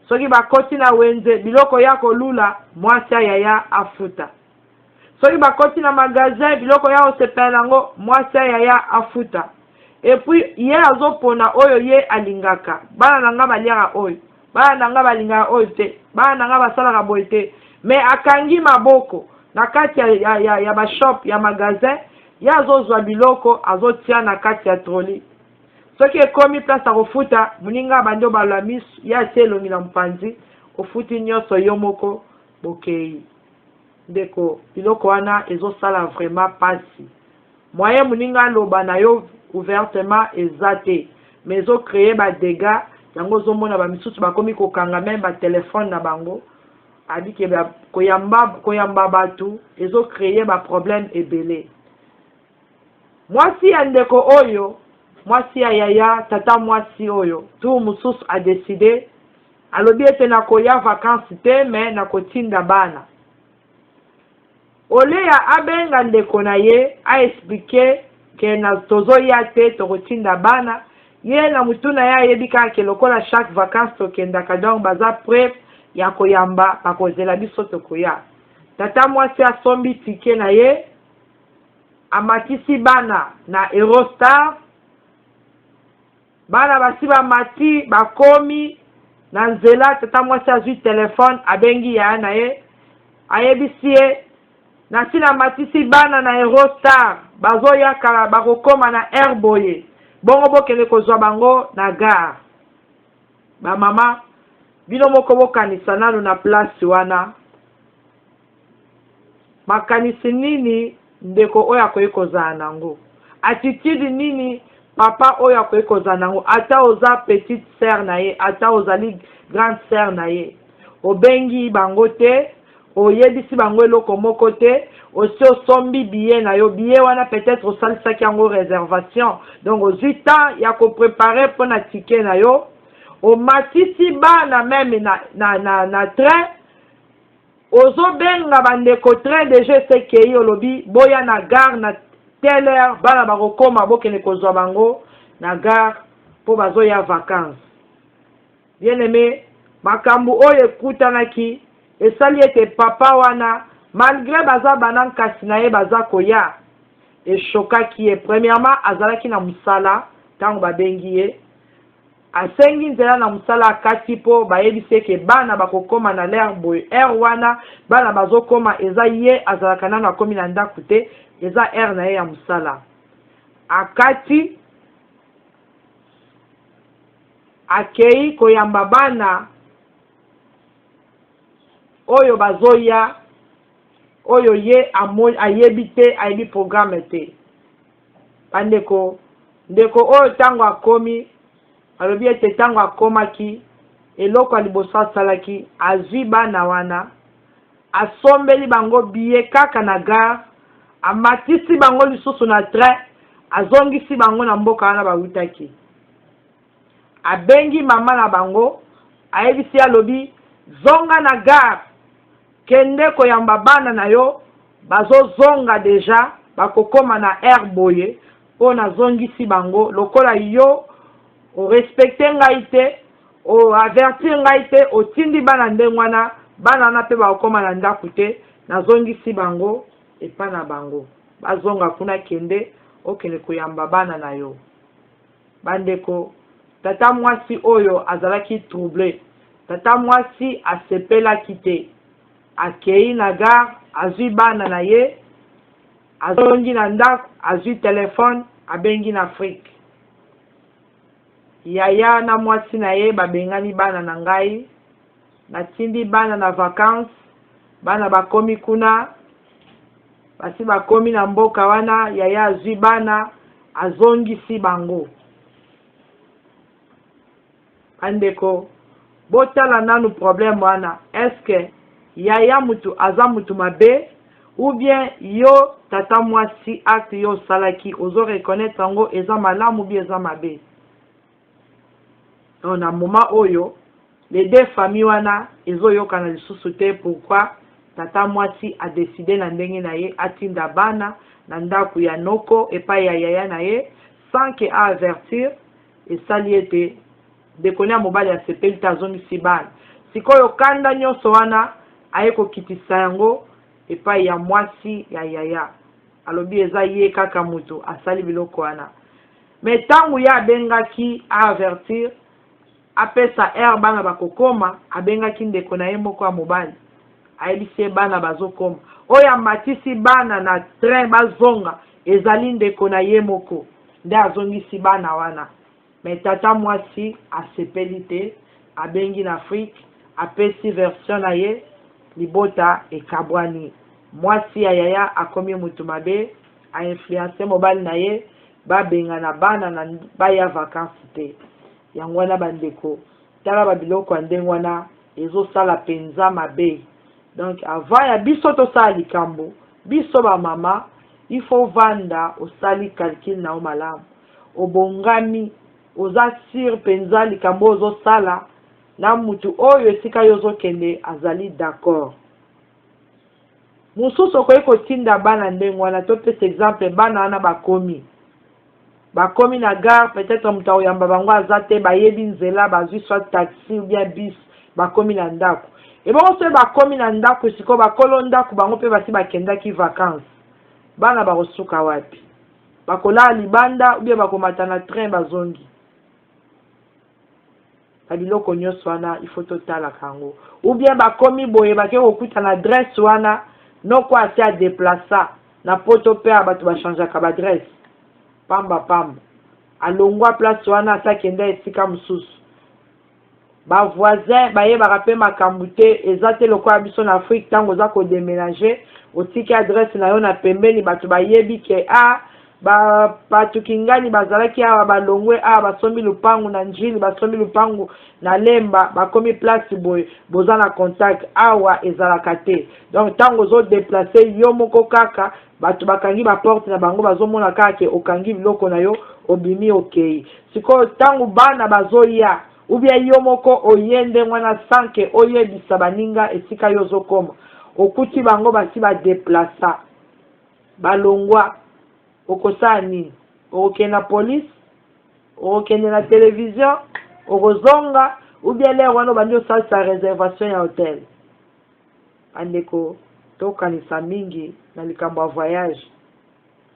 Soki bakoti na wenze, biloko ya kolula, mwasi ya yaya afuta. Soki bakoti na magasin, biloko ya kosepela nango, mwasi ya yaya afuta. Et puis ye azopona oyo ye alingaka. Bana na nga baliaka oyo, bana na nga balingaka oyo te, bana na nga basalaka boye te. Mais akangi maboko na kati ya bashop, ya magasin, ye azozwa biloko, azotia na kati ya trolley. Soki ekomi place ya kofuta, moninga abandi obalola miso, ye atie elongi na mopanzi, ofuti nyonso yo moko, bokei. Ndeko, biloko wana ezosala vraiment mpasi. Moyen moninga aloba na yo ouvertement eza te, mais ezocréer badégâts. Yango ozomona bamisusu bakomi kokanga même batelefone na bango. Abike koyamba, koyamba bato ezocréer baproblème ebele. Mwasi ya ndeko oyo, mwasi ya yaya, tata mwasi oyo, tour mosusu adécider, alobi ete nakoya vacance te, mais nakotinda bana. Oleya abenga ndeko na ye, aexpliquer ke na tozoya te, tokotinda bana. Ye na mutu na ye ayebi kaka ke lokola chaque vacance tokendaka, donc baza prêt ya koyamba, bakozela biso tokoya. Tata mwasi asombi ticket na ye, amatisi bana na Eurostar. Bana basi bamati, bakomi na nzela, tata mwasi azwi telefone, abengi yaya na ye, ayebisi ye: "Nasi namatisi bana na Eurostar, bazoyaka, bakokóma na aire boye, bongo bokende kozwa bango na gare." Bamama, bino moko bokanisa nanu na place wana, makanisi nini ndeko oyo akoki kozala nango? Attitude nini papa oyo akoki kozala nango? Ata oza petite sœur na ye, ata ozali grande sœur na ye, obengi bango te, oyebisi bango eloko moko te, osi osombi billet na yo. Billet wana, peut-être osalisaki yango réservation, donc ozwi temps ya kopréparer mpo na ticket na yo, omatisi bana même na train, ozobenga bandeko, train déjà esekei, olobi boya na gare na telle heure, bana bakokóma, bokende kozwa bango na gare mpo bazoya vacance. Bien aimé, makambo oyo ekutanaki esali ete papa wana, malgré baza bana nkasi na ye baza koya, eshokaki ye. Premièrement, azalaki na mosala. Ntango babengi ye, asengi nzela na mosala, akati mpo bayebisi eke bana bakokóma na l'heure boye. Heure wana bana bazokóma, eza ye azalaka nano akómi na ndako te, eza heure na ye ya mosala. Akati, akei koyamba bana oyo bazoya, oyo ye ayebi te, ayebi programme te. Bandeko, ndeko oyo, ntango akomi, alobi ete ntango akomaki, eloko ya liboso asalaki, azwi bana wana, asombeli bango billet kaka na gare, amatisi bango lisusu na train, azongisi bango na mboka wana bawutaki. Abengi mama na bango, ayebisi, alobi: "Zonga na gare, kende koyamba bana na yo, bazozonga déjà, bakokóma na heure boye, mpo nazongisi bango. Lokola yo orespecter ngai te, oavertir ngai te, otindi bana ndenge wana, bana wana mpe bakokóma na ndako te. Nazongisi bango epa na bango, bazonga kuna. Kende, okende koyamba bana na yo." Bandeko, tata mwasi oyo azalaki troublé, tata mwasi asepelaki te. Akei na gare, azwi bana na ye, azongi na ndako, azwi telefone, abengi na Afrique. Yaya na mwasi na ye babengani bana na ngai, natindi bana na vacance, bana bakomi kuna, basi bakomi na mboka wana, yaya azwi bana, azongisi bango. Bandeko, Botala nanu problème wana, est-ce que yaya mutu aza mutu mabe ou bien yo tata mwasi, acte yo osalaki, ozo reconnaître yango eza malamu ou bien eza mabe? Donc na moment oyo, les deux familles wana ezoyokana lisusu te. Pourquoi? Tata mwasi adécider na ndenge na ye, atinda bana na ndako ya noko epai ya yaya na ye sans que aavertir. Esali ete ndeko ya mobali asepeli te, azongisi bana. Sikoyo kanda nyonso wana aye kokitisa yango epai ya mwasi ya yaya. Alobi eza ye kaka moto asali biloko wana. Mais ntango ye abengaki aavertir, apesa heure bana bakokoma, abengaki ndeko na ye moko ya mobali, ayebisi ye bana bazokoma. Oyo amatisi bana na train bazonga ezali ndeko na ye moko nde azongisi bana wana. Mais tata mwasi asepeli te, abengi na Afrique, apesi version na ye, libota ekabwani. Mwasi ya yaya akomi mutu mabe, ainfluencer mobali na ye, babengana bana na baya vacances te. Yango wana, bandeko, tala babiloko ya ndenge wana ezosala mpenza mabe. Donc avant ya biso tosala likambo, biso bamama, il faut vanda, osali calcul na yo malamu, obongami, oza sûr mpenza likambo ozosala na mutu oyo esika yo ozokende azali d'accord. Mosusu okoki kotinda bana ndenge wana. Topesa exemple, bana wana bakomi na gare, peut-être moto akoyamba bango aza te, bayebi nzela, bazwi soit taxi ou bien bus, bakomi na ndako. Ebongo soki bakomi na ndako, sikoyo bakolo ndako bango mpe basi bakendaki vacance, bana bakosuka wapi? Bakolala libanda ou bien bakomata na train bazongi? Babiloko nyonso wana, il faut totalaka yango. Ou bien bakomi boye, bake kokuta na adresse wana, noko asi adéplacer na Poto mpe ya bato bachangeaka baadresse pamba pamba, alongwa place wana, asi akenda esika mosusu. Bavoisin bayebaka mpe makambo te. Eza te lokola biso na Afrique, ntango oza kodéménager, otiki adresse na yo na pembeni, bato bayebi ke a bato kingani bazalaki awa, balongwe awa, basombi lupangu na Njili, basombi lupangu na Lemba, bakomi place boye, boza na contact. Awa ezalaka te. Donc ntango ozodéplacer yo moko kaka, bato bakangi baporte na bango, bazomona kaka ke okangi biloko na yo, obimi, okei. Sikoyo ntango bana bazoya ou bien yo moko oye ndenge wana sans que oyebisa baninga esika yo ozokoma, okuti bango basi badéplacer, balongwa, okosala nini? Okokende na police, okokende na télévision, okozonga, ou bien l'heure wana obandi osalisa réservation ya hotel? Bandeko, tokanisa mingi na likambo ya voyage,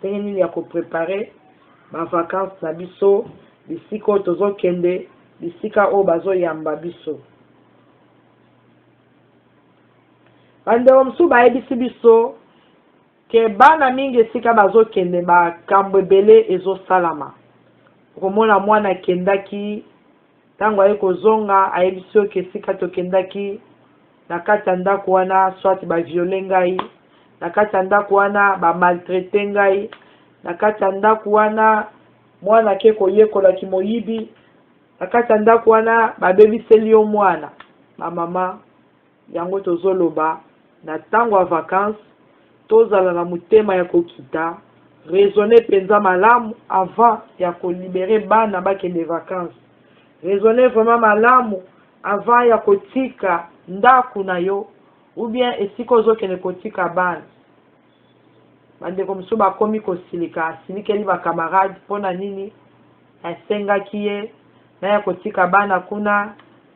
ndenge nini ya kopréparer bavacance na biso, bisika oyo tozokende, bisika oyo bazoyamba biso. Bandeko mosusu bayebisi biso ke bana mingi esika bazokende, makambo ebele ezosalama. Okomona mwana akendaki, ntango aye kozonga, ayebisi oke esika tokendaki, na kati ya ndako wana, soit bavioler ngai na kati ya ndako wana, bamaltraiter ngai na kati ya ndako wana, mwana ake koyekolaki moyibi na kati ya ndako wana, babebiseli yo mwana. Bamama, yango tozoloba, na ntango ya vacance, tozala na motema ya kokita, raisonner mpenza malamu avant ya kolibérer bana bakende vacance, raisonner vraiment malamu avant ya kotika ndako na yo ou bien esika ozokende kotika bana. Bandeko mosusu bakomi kosilika, asilikeli bacamarade mpo na nini asengaki ye na ya kotika bana kuna,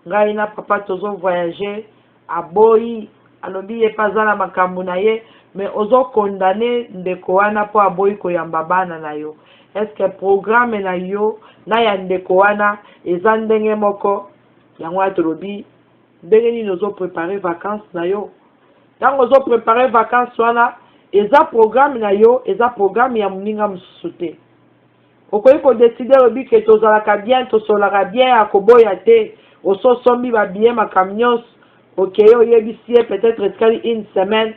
ngai na papa tozovoyager, aboyi, alobi ye mpe aza na makambo na ye. Mais ozocondamner ndeko wana mpo aboyi koyamba bana na yo. Est-ce programme na yo na ya ndeko wana eza ndenge moko? Yango wana tolobi, ndenge nini ozopréparer vacance na yo? Ntango ozopréparer vacance wana, eza programme na yo, eza programme ya moninga mosusu te. Okoki kodécider, olobi ke tozalaka bien, tosolaka bien, ya koboya te, ososombi babillet, makambo nyonso, okeye, oyebisi ye peut-être etikali une semaine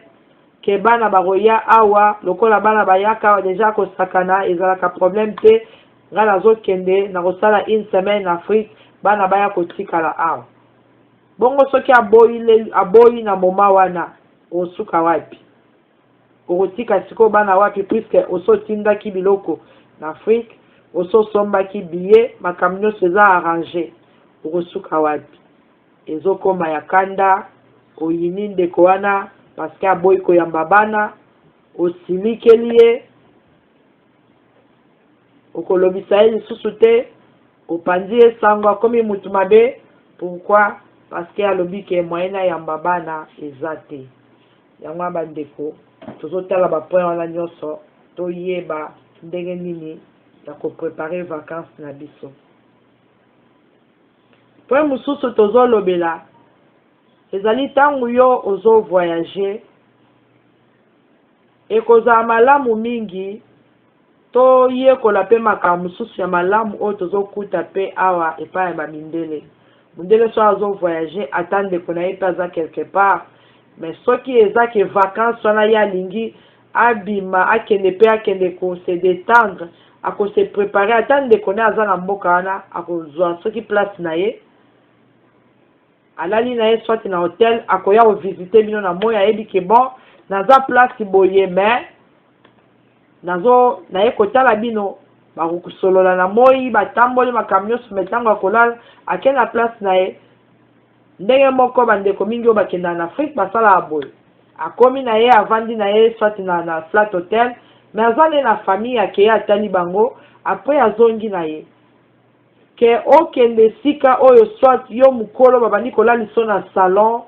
ke bana bakoya awa. Lokola bana bayaka awa déjà kosakana, ezalaka problème te. Ngai nazokende na kosala une semaine na Afrique, bana baya kotikala awa. Bongo soki aboyi, aboyi na moma wana, osuka wapi? Okotika sikoyo bana wapi, puisque oso otindaki biloko na Afrique, oso osombaki billet, makambo nyonso eza arrangé? Okosuka wapi? Ezokóma ya kanda. Oyini ndeko wana parce que aboyi koyamba bana, osilikeli ye, okolobisa ye lisusu te, opanzi ye sango akomi mutu mabe. Pourquoi? Parce que alobi ke moyen ayamba bana eza te. Yango wana, bandeko, tozotala bapoint wana nyonso, toyeba ndenge nini ya kopréparer vacance na biso. Point mosusu tozolobela ezali ntango yo ozovoyage, ekozala malamu mingi toyekola mpe makambo mosusu ya malamu oyo tozokuta mpe awa epai ya bamindele. Mondele so azovoyage, ata ndeko na ye mpe aza quelque part, mais soki eza ke vacance wana ye alingi abima, akende mpe akende kose détendre, akose préparer. Ata ndeko na ye aza na mboka wana, akozwa soki place na ye, alali na ye soit na hotel, akoya kovisite bino na moi, ayebi ke bon, naza place boye, mais nazo naye kotala bino. Bakosolola na moi, batamboli, makambo nyonso, mais ntango akolala, ake na place na ye. Ndenge moko bandeko mingi oyo bakendaka na Afrique basalaka boye: akomi na ye, avandi na ye soit na flat hotel, mais aza nde na famille, akeye, atali bango, après azongi na ye. Ke okende esika oyo soit yo mokolo babandi kolalisa na salon,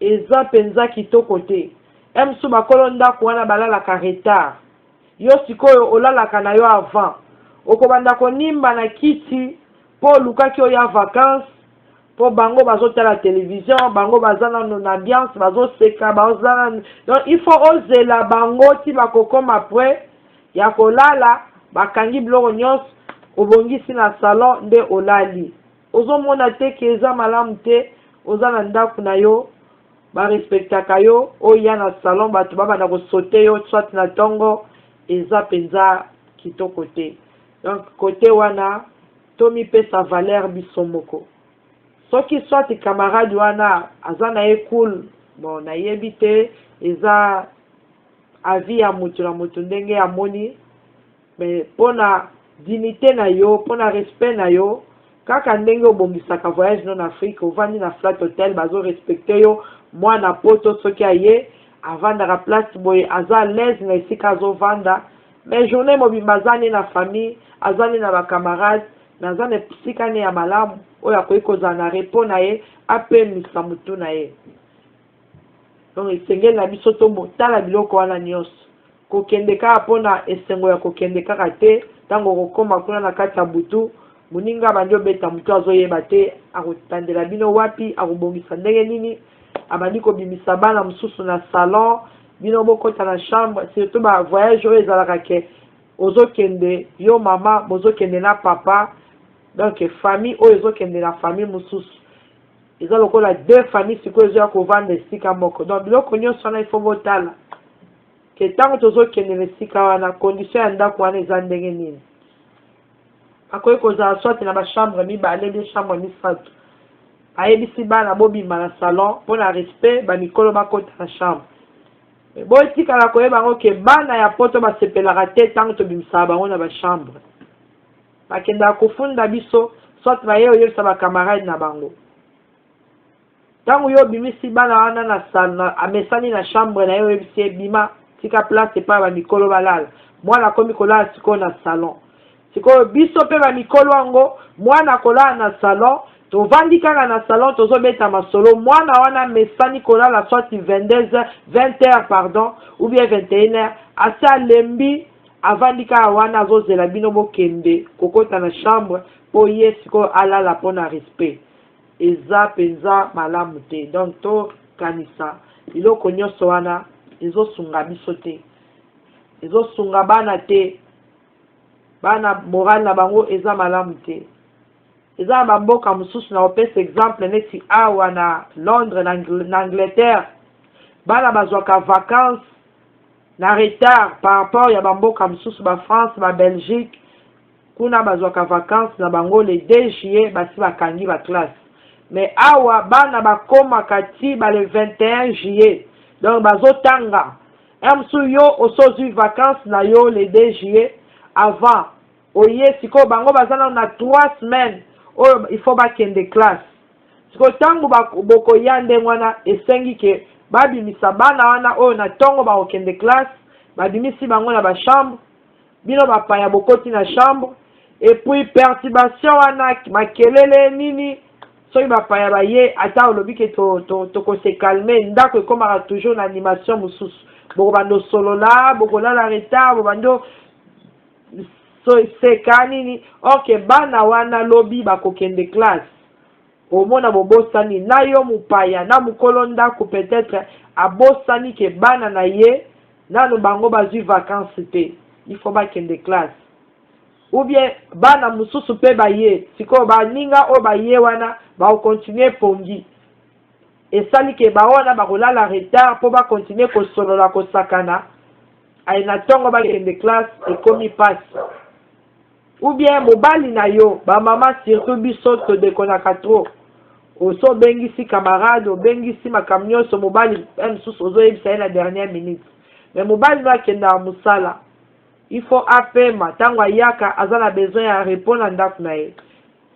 eza mpenza kitoko te. E mosusu bakolo ndako wana balalaka retard, yo sikoyo olalaka na yo avant, okobanda konimba na kiti mpo olukaki oya vacance, mpo bango bazotala télévision, bango baza nano na ambiance, bazoseka, baza nano. Donc il faut ozela bango ti bakokoma prêt ya kolala, bakangi biloko nyonso, obongisi na salon nde olali. Ozomona te ke eza malamu te? Oza na ndako na yo, barespectaka yo, oya na salon, bato babanda kosote yo soit na ntongo, eza mpenza kitoko te. Donc kote wana tomipesa valeur biso moko. Soki soit camarade wana aza na ye cool, bon, nayebi te, eza avis ya motu na motu ndenge amoni, mais mpona dignité na yo, mpona respect na yo, kaka ndenge obongisaka voyage no na Afrique, ovandi na flat hotel, bazorespecte yo. Mwana Poto soki aye, avandaka place boye, aza à l'aise na esika azovanda, mais journée mobimba aza ne na famille, aza ne na bacamarade, mais aza na esika ne ya malamu oyo akoki kozala na repos na ye, apemisa motu na ye. Donc esengeli na biso totala biloko wana nyonso. Kokende kaka mpona esengo ya kokende kaka te. Ntango okokóma kuna na kati ya butu, moninga abandi obeta motu, azoyeba te akotandela bino wapi, akobongisa ndenge nini, abandi kobimisa bana mosusu na salon, bino bokɔta na chambre. Surtout bavoyage oyo ezalaka ke ozokende yo mama, bozokende na papa, donc famille oyo ezokende na famille mosusu, eza lokola deux famille sikoyo ezoya kovanda esika moko. Donc biloko nyonso wana ifo botala ke ntango tozokende na esika wana, condition ya ndako wana eza ndenge nini. Akoki kozala soit na bachambre mibale bien chambre misato, ayebisi bana bobima na salon mpona respect, bamikolo bakota na chambre. Botikala koyeba yango ke bana ya Poto basepelaka te ntango tobimisaka bango na bachambre. Bakendaka kofunda biso, soit baye oyebisa bacamarade na bango. Ntango yo obimisi bana wana na salle, amesani na chambre na ye, oyebisi ye bima, tika place epai bamikolo balala, mwana akomi kolala sikoyo na salon. Sikoyo biso mpe bamikolo yango, mwana kolala na salon, tovandi kaka na salon, tozobeta masolo. Mwana wana amesani kolala soit 22, 20 heures pardon, ou bien 21 heures, asi alembi, avandi kaka wana, azozela bino bokende kokota na chambre mpo ye sikoyo alala mpona respect. Eza mpenza malamu te. Donc tokanisa biloko nyonso wana, ezosunga biso te, ezosunga bana te. Bana, morale na bango eza malamu te. Eza na bamboka mosusu, na kopesa exemple neti awa na Londres, na Angleterre, bana bazwaka vacance na retard par rapport ya bamboka mosusu, baFrance, baBelgique. Kuna bazwaka vacance na bango le 2 juillet, basi bakangi baclasse. Mais awa bana bakomaka ti ba le 21 juillet, donc bazotanga. Mosusu yo oso ozwi vacance na yo le 2 juillet avant, oye sikoyo, bango baza nano na 3 semaines oyo il faut bakende classe. Sikoyo ntango bokoya ndenge wana, esengi ke babimisa bana wana oyo na ntongo bakokende classe. Babimisi bango na bachambre, bino bapaya bokoti na chambre, et puis perturbation wana, makelele nini. Soki bapaya baye, ata olobi ke tokose calmer, ndako ekomaka toujours na animation mosusu. Bokobanda osolola, bokolala retard, bobanda seka nini, or que bana wana lobi bakokende classe. Omona bobosani na yo mopaya na mokolo ndako, peut-être abosani ke bana na ye nano bango bazwi vacance te, il faut bakende classe. Ou bien bana mosusu mpe baye sikoyo, baninga oyo baye wana bakocontinuer pongi, esali ke bawana bakolala retard mpo bacontinuer kosolola, kosakana. Aye na ntongo bakende classe, ekomi mpasi. Ou bien mobali na yo, bamama surtout, biso todekonaka trop. Oso obengisi camarade, obengisi makambo nyonso, mobali mosusu ozoyebisa ye na dernière minute. Mais mobali no akendaka mosala, il faut apema. Ntango ayaka, aza na besoin ya repos na ndako na ye,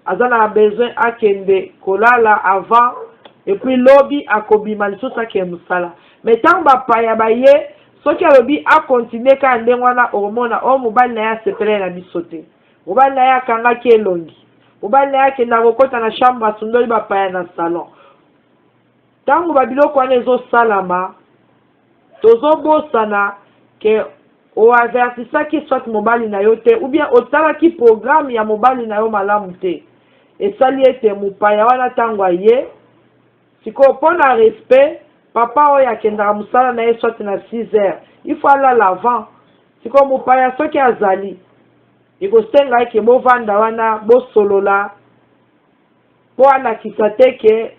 aza na besoin akende kolala avant, et puis lobi akobima lisusu, akende mosala. Mais ntango bapaya baye, soki alobi acontinuer kaka ndenge wana, okomona oyo mobali na ye asepelai na biso te, mobali na ye akangaki elongi, mobali na ye akendaka kokɔta na chambre, asundoli bapaya na salon. Ntango babiloko wana ezosalama, tozobosana ke oavertisaki soit mobali na yo te, ou bien otalaki programme ya mobali na yo malamu te. Esali ete mopaya wana, ntango aye sikoyo, mpo na respect, papa oyo akendaka mosala na ye soit na 6 heures, il faut alala avant. Sikoyo mopaya soki azali, ekosenga eke bovanda wana, bosolola, mpo alakisa te ke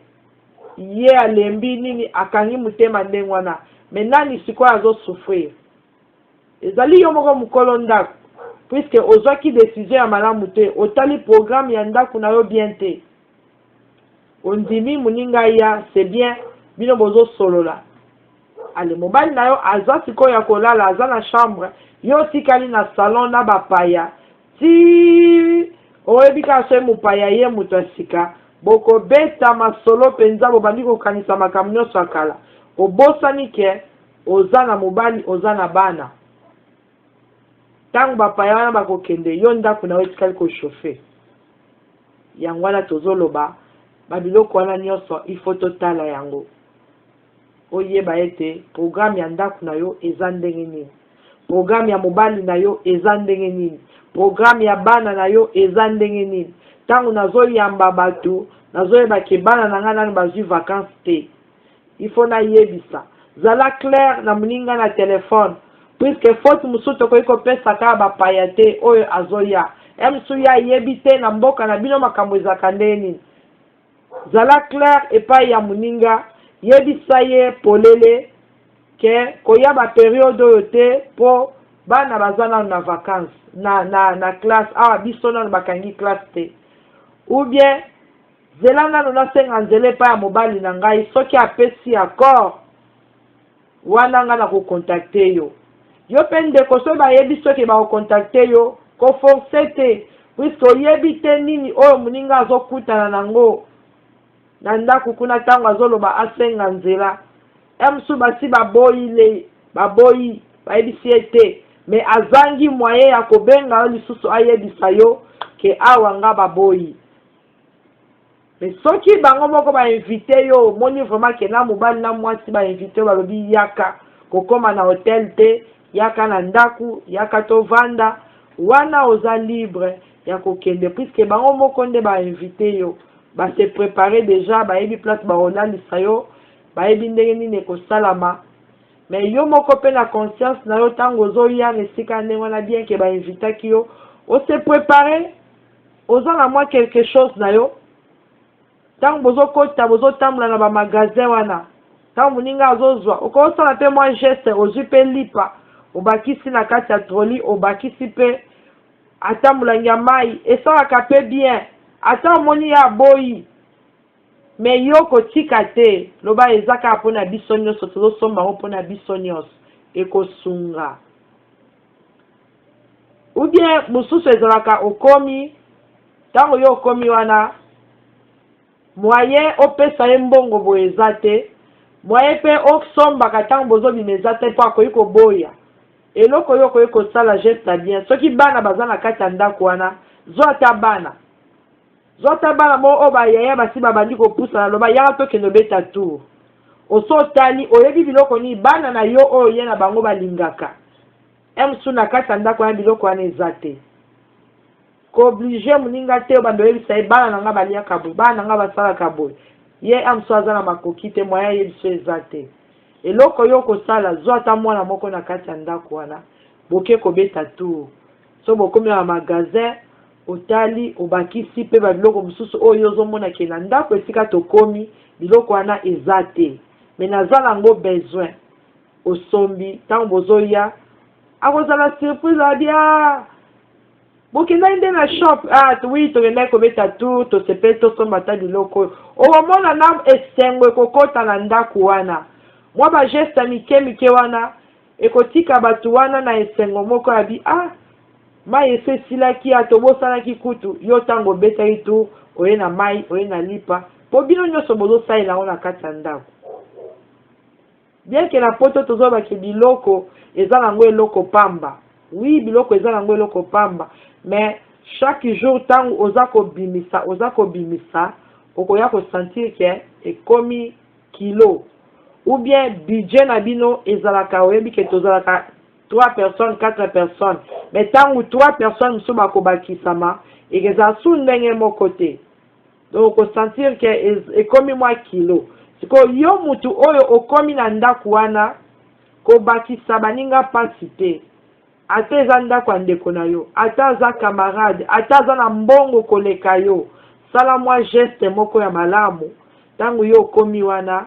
ye alembi nini, akangi motema ndenge wana. Mais nani sikoyo azosouffrir? Ezali yo moko mokolo ndako, puisque ozwaki décision ya malamu te, otali programme ya ndako na yo bien te. Ondimi moninga ya, c'est bien, bino bozosolola. Ale, mobali na yo aza sikoyo ya kolala, aza na chambre, yo otikali na salon na bapaya. Ti oyebi kaka soki mopaya ye moto ya sika, bokobeta masolo mpenza, bobandi kokanisa makambo nyonso ya kala. Obosani ke oza na mobali, oza na bana. Ntango bapaya wana bakokende, yo ndako na yo etikali kochauffer. Yango wana tozoloba babiloko wana nyonso, il faut totala yango, oyeba ete programme ya ndako na yo eza ndenge nini, programme ya mobali na yo eza ndenge nini, programme ya bana na yo eza ndenge nini. Ntango nazoyamba bato, nazoyeba ke bana na ngai nano bazwi vacance te, il faut nayebisa. Zala clair na moninga na telefone, puisque faute mosusu tokoki kopesa kaka bapaya te. Oyo azoya, ya mosusu ye ayebi te na mboka na bino makambo ezalaka ndenge nini. Zala clair epai ya moninga, yebisa ye polele ke koya bapériode oyo te, mpo bana baza nano na vacance, na classe. Awa biso nano bakangi classe te. Ou bien zela nano nasenga nzela epai ya mobali na ngai, soki apesi accord wana, ngai na kocontacter yo. Yo mpe ndeko, soki bayebi soki bakocontacter yo, koforcer te, puisque oyebi te nini oyo moninga azokutana nango na ndako kuna. Ntango azoloba asenga nzela, ya mosusu basi baboyi le, baboyi, bayebisi ye te, mais azangi moyen ya kobenga yo lisusu ayebisa yo ke awa nga baboyi. Mais soki bango moko bainviter yo, omoni vraiment ke na mobali na mwasi bainviter yo, balobi yaka, kokóma na hotel te, yaka na ndako, yaka tovanda wana, oza libre ya kokende, puisque bango moko nde bainviter yo, base préparer déjà, bayebi place bakolalisa yo, bayebi ndenge nini ekosalama. Mais yo moko mpe na conscience na yo, ntango ozoya na esika ndenge wana, bien ke bainvitaki yo, ose préparer, oza na mwa quelque chose na yo. Ntango bozokota, bozotambola na bamagasin wana, ntango moninga azozwa, okosala mpe mwa geste, ozwi mpe lipa, obakisi na kati ya trolley, obakisi mpe ata molangi ya mai, esalaka mpe bien. Ata omoni ye aboyi. Mais yo kotika te, loba eza kaka mpona biso nyonso, tozosomba yango mpona biso nyonso, ekosunga. Ou bien mosusu ezalaka okomi, ntango yo okomi wana, moyen opesa ye mbongo boye eza te, moyen mpe osombaka ntango bozobima eza te, mpo akoki koboya. Eloko oyo okoki kosala, geste ya bien, soki bana baza na kati ya ndako wana, zwa ata bana, zwa ata bana moko oyo bayaya basi babandi kopusana, loba: "Yaka tokende obeta tour." Oso otali, oyebi biloko nini bana na yo oyo ye na bango balingaka. Mosusu na kati ya ndako wana biloko wana eza te. Koobliger moninga te, obanda oyebisa ye: "Bana na nga baliaka boye, bana na nga basalaka boye." Ye mosusu aza na makoki te, moyen ayebi so eza te. Eloko oyo okosala, zwa ata mwana moko na kati ya ndako wana, boke kobeta tour. So bokomi na magasin, otali, obakisi mpe babiloko mosusu oyo ozomona ke na ndako esika tokomi biloko wana eza te, mais naza nango besoin. Osombi, ntango bozoya akozala surprise, abia: "Bokendaki nde na shop?" "Ah oui, tokendaki kobeta tour, tosepeli, tosomba ata biloko oyo." Okomona na esengo ekokɔta na ndako wana. Mwa bageste ya mike mike wana ekotika bato wana na esengo moko ya bi: "Ah, mai esi esilaki ya tobosanaki kutu." Yo ntango obetaki tour, oye na mai, oye na lipa, mpo bino nyonso bozosalela yango na kati ya ndako. Bien que na Poto tozobaki biloko eza nango eloko pamba, oui, biloko eza nango eloko pamba, mais chaque jour ntango oza kobimisa, oza kobimisa, okoya kosentir ke ekomi kilo. Ou bien budget na bino ezalaka, oyebi ke tozalaka 3 personnes, 4 personnes, mais ntango 3 personnes mosusu bakobakisama, ekezala su ndenge moko te. Donc okosentir ke ekomi mwa kilo. Sikoyo yo mutu oyo okomi na ndako wana, kobakisa baninga mpasi te. Ata eza ndako ya ndeko na yo, ata aza camarade, ata aza na mbongo koleka yo, sala mwa geste moko ya malamu. Ntango yo okomi wana,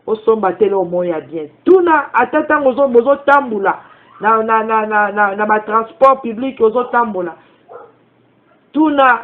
osomba te eloko moko ya bien, tuna. Ata ntango bozotambola na batransport public, ozotambola, tuna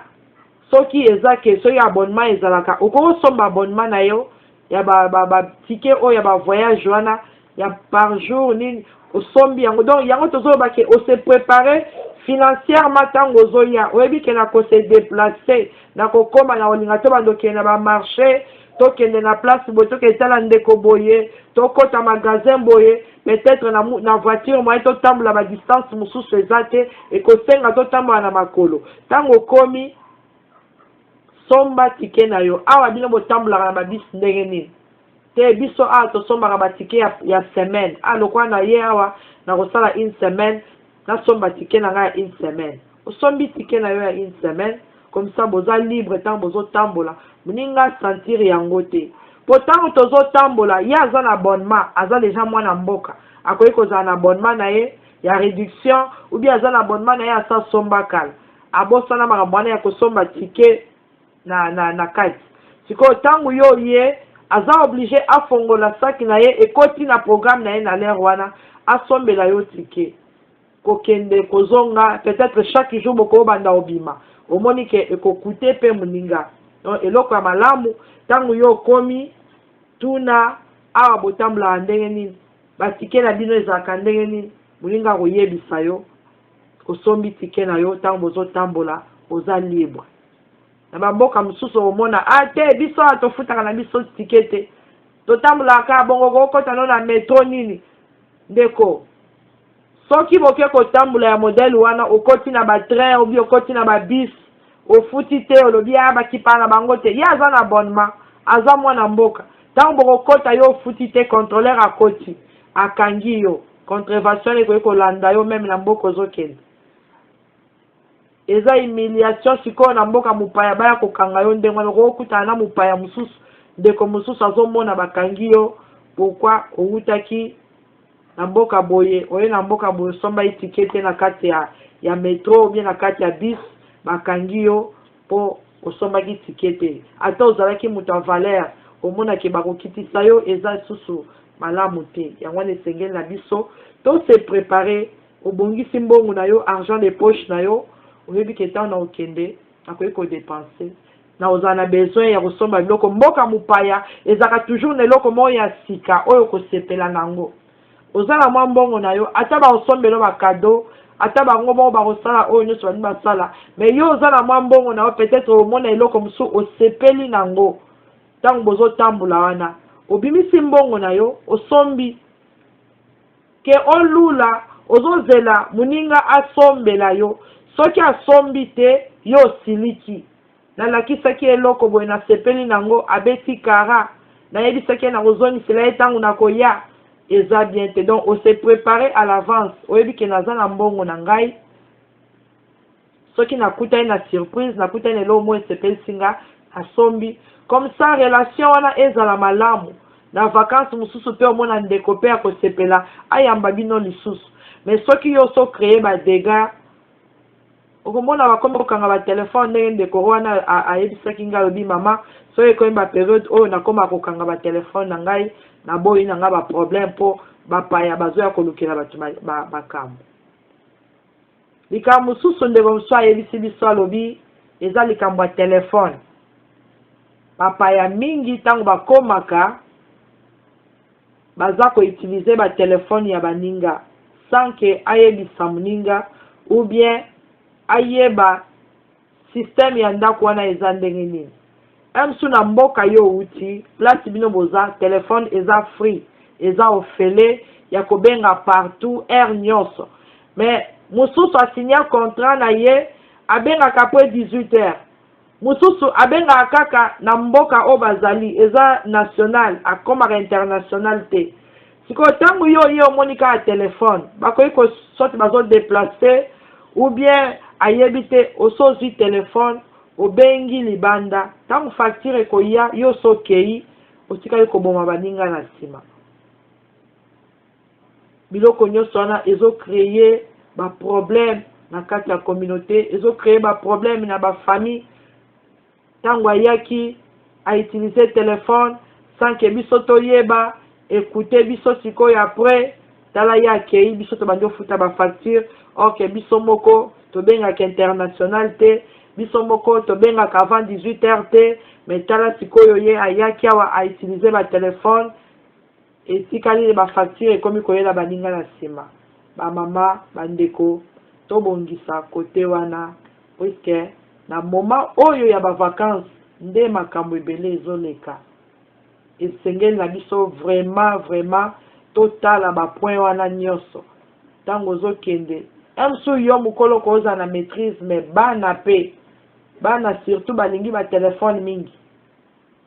soki eza ke soki abonnement ezalaka, okoki osomba abonnement na yo ya baticket oyo ya bavoyage wana ya par jour nini, osombi yango. Donc yango tozoloba ke ose préparer financièrement. Ntango ozoya, oyebi ke na kose déplacer, na kokóma na kolinga to banda okende na bamarché, tokende na place boye, tokende tala ndeko boye, tokɔta magasin boye, peut-être na voiture moyen totambola badistance mosusu eza te, ekosenga totambola na makolo. Ntango okomi, somba ticket na yo. Awa bino botambolaka na babisi ndenge nini? Te, biso awa tosombaka baticket ya semaine. A lokola na ye awa na kosala une semaine, nasomba ticket na ngai ya une semaine. Osombi ticket na yo ya une semaine, comme ça boza libre. Ntango bozotambola, moninga sentir yango te, po ntango tozotambola, ye aza na abonnement, aza deja mwana mboka, akoki kozala na abonnement na ye ya réduction, ou bien aza na abonnement na ye asa asomba kala, abosana makambo wana ya kosomba ticket na kati. Sikoyo ntango yo ye aza obligé afongola saki na ye, ekoti na programme na ye na l'heure wana, asombela yo ticket kokende kozonga. Peut-être chaque jour bokobanda obima, omoni ke ekokute mpe moninga. Donc eloko ya malamu, ntango yo okomi, tuna: "Awa botambolaka ndenge nini? Baticket na bino ezalaka ndenge nini?" Moninga akoyebisa yo, osombi ticket na yo, ntango bozotambola oza libre. Na bamboka mosusu omona: "A te, biso awa tofutaka na biso ticket te, totambolaka bongo." Kokota no na metro nini, ndeko, soki boke kotambola ya modèle wana, okoti na batrain obi okoti na babus, ofuti te, olobi: "Aya bakipaka na bango te." Ye aza na abonnement, aza mwana mboka. Ntango bokokota, yo ofuti te, contrôleur akoti, akangi yo, contravention ekoki kolanda yo même na mboka ozokende. Eza humiliation. Sikoyo na mboka mopaya baya kokanga yo ndenge wana, okokutana na mopaya mosusu, ndeko mosusu azomona bakangi yo: "Pourquoi owutaki na mboka boye, oye na mboka boye, osomba ticket te na kati ya metro ou bien na kati ya bus, bakangi yo mpo osombaki ticket te?" Ata ozalaki moto ya valeur, omonaki bakokitisa yo, eza lisusu malamu te. Yango wana esengeli na biso tose préparer. Obongisi mbongo na yo, argent de poche na yo, oyebi ke ntango na okende nakoki kodépenser. Na kozala na besoin ya kosomba biloko mboka mopaya, ezalaka toujours na eloko moko ya sika oyo kosepela nango. Oza na mwa mbongo na yo, ata bakosombela bacadeaux, ata bango moko bakosala oyo nyonso balingi basala, mais yo oza na mwa mbongo na yo, peut-être omona eloko mosusu osepeli nango. Ntango bozotambola wana, obimisi mbongo na yo, osombi, ke olula ozozela moninga asombela yo. Soki asombi te, yo osiliki: "Nalakisaki eloko boye, nasepeli nango, abeti kara, nayebisaki ye nakozongisela ye ntango nakoya." Eza bien te. Donc ose préparer à l'avance, oyebi ke naza na mbongo na ngai, soki nakutani na surprise, nakutani na eloko moko esepelisi nga, asombi. Comme ça relation wana ezala malamu. Na vacance mosusu mpe omona ndeko mpe akosepela ayamba bino lisusu. Mais soki yo oso créer badégâts, okomona bakomi kokanga batelefone. Ndenge ndeko wana ayebisaki ngai, alobi: "Mama, soki ekomi bapériode oyo, nakóma kokanga batelefone na ngai, naboyi na ngai baproblème, mpo bapaya bazoya kolukela bato makambo." Likambo mosusu ndeko mosusu ayebisi biso, alobi eza likambo ya telefone. Bapaya mingi, ntango bakomaka, baza koutiliser batelefone ya baninga sans ke ayebisa moninga ou bien ayeba système ya ndako wana eza ndenge nini. Mosusu na mboka yo outi, place bino boza, telefone eza free, eza ofele ya kobenga partout, heure nyonso. Mais mosusu asinya contrat na ye, abengaka après 18 heures. Mosusu abengaka kaka na mboka oyo bazali, eza national, akomaka international te. Sikoyo ntango yo ye omoni kaka telefone, bakoki soki bazodéplacer ou bien ayebi te, osozwi telefone, obengi libanda. Ntango facture ekoya, yo so okei, otikali koboma baninga na nsima. Biloko nyonso wana ezocréer baproblème na kati ya communauté, ezocréer baproblème na bafamille. Ntango ayaki autiliser telefone sans ke biso toyeba, ekute biso sikoyo après, tala ye akei, biso tobandi ofuta bafacture, or ke biso moko tobengaka international te, biso moko tobengaka avant 18 heures te. Mais tala sikoyo, ye ayaki awa, autiliser batelefone, etikali bafacture ekomi koyela baninga na nsima. Bamama, bandeko, tobongisa kote wana, puisque na moment oyo ya bavacance nde makambo ebele ezoleka. Esengeli na biso vraiment, vraiment totala bapoint wana nyonso. Ntango ozokende mosusu, yo mokolo kozala na maîtrise, mais bana mpe, bana surtout balingi batelefone mingi.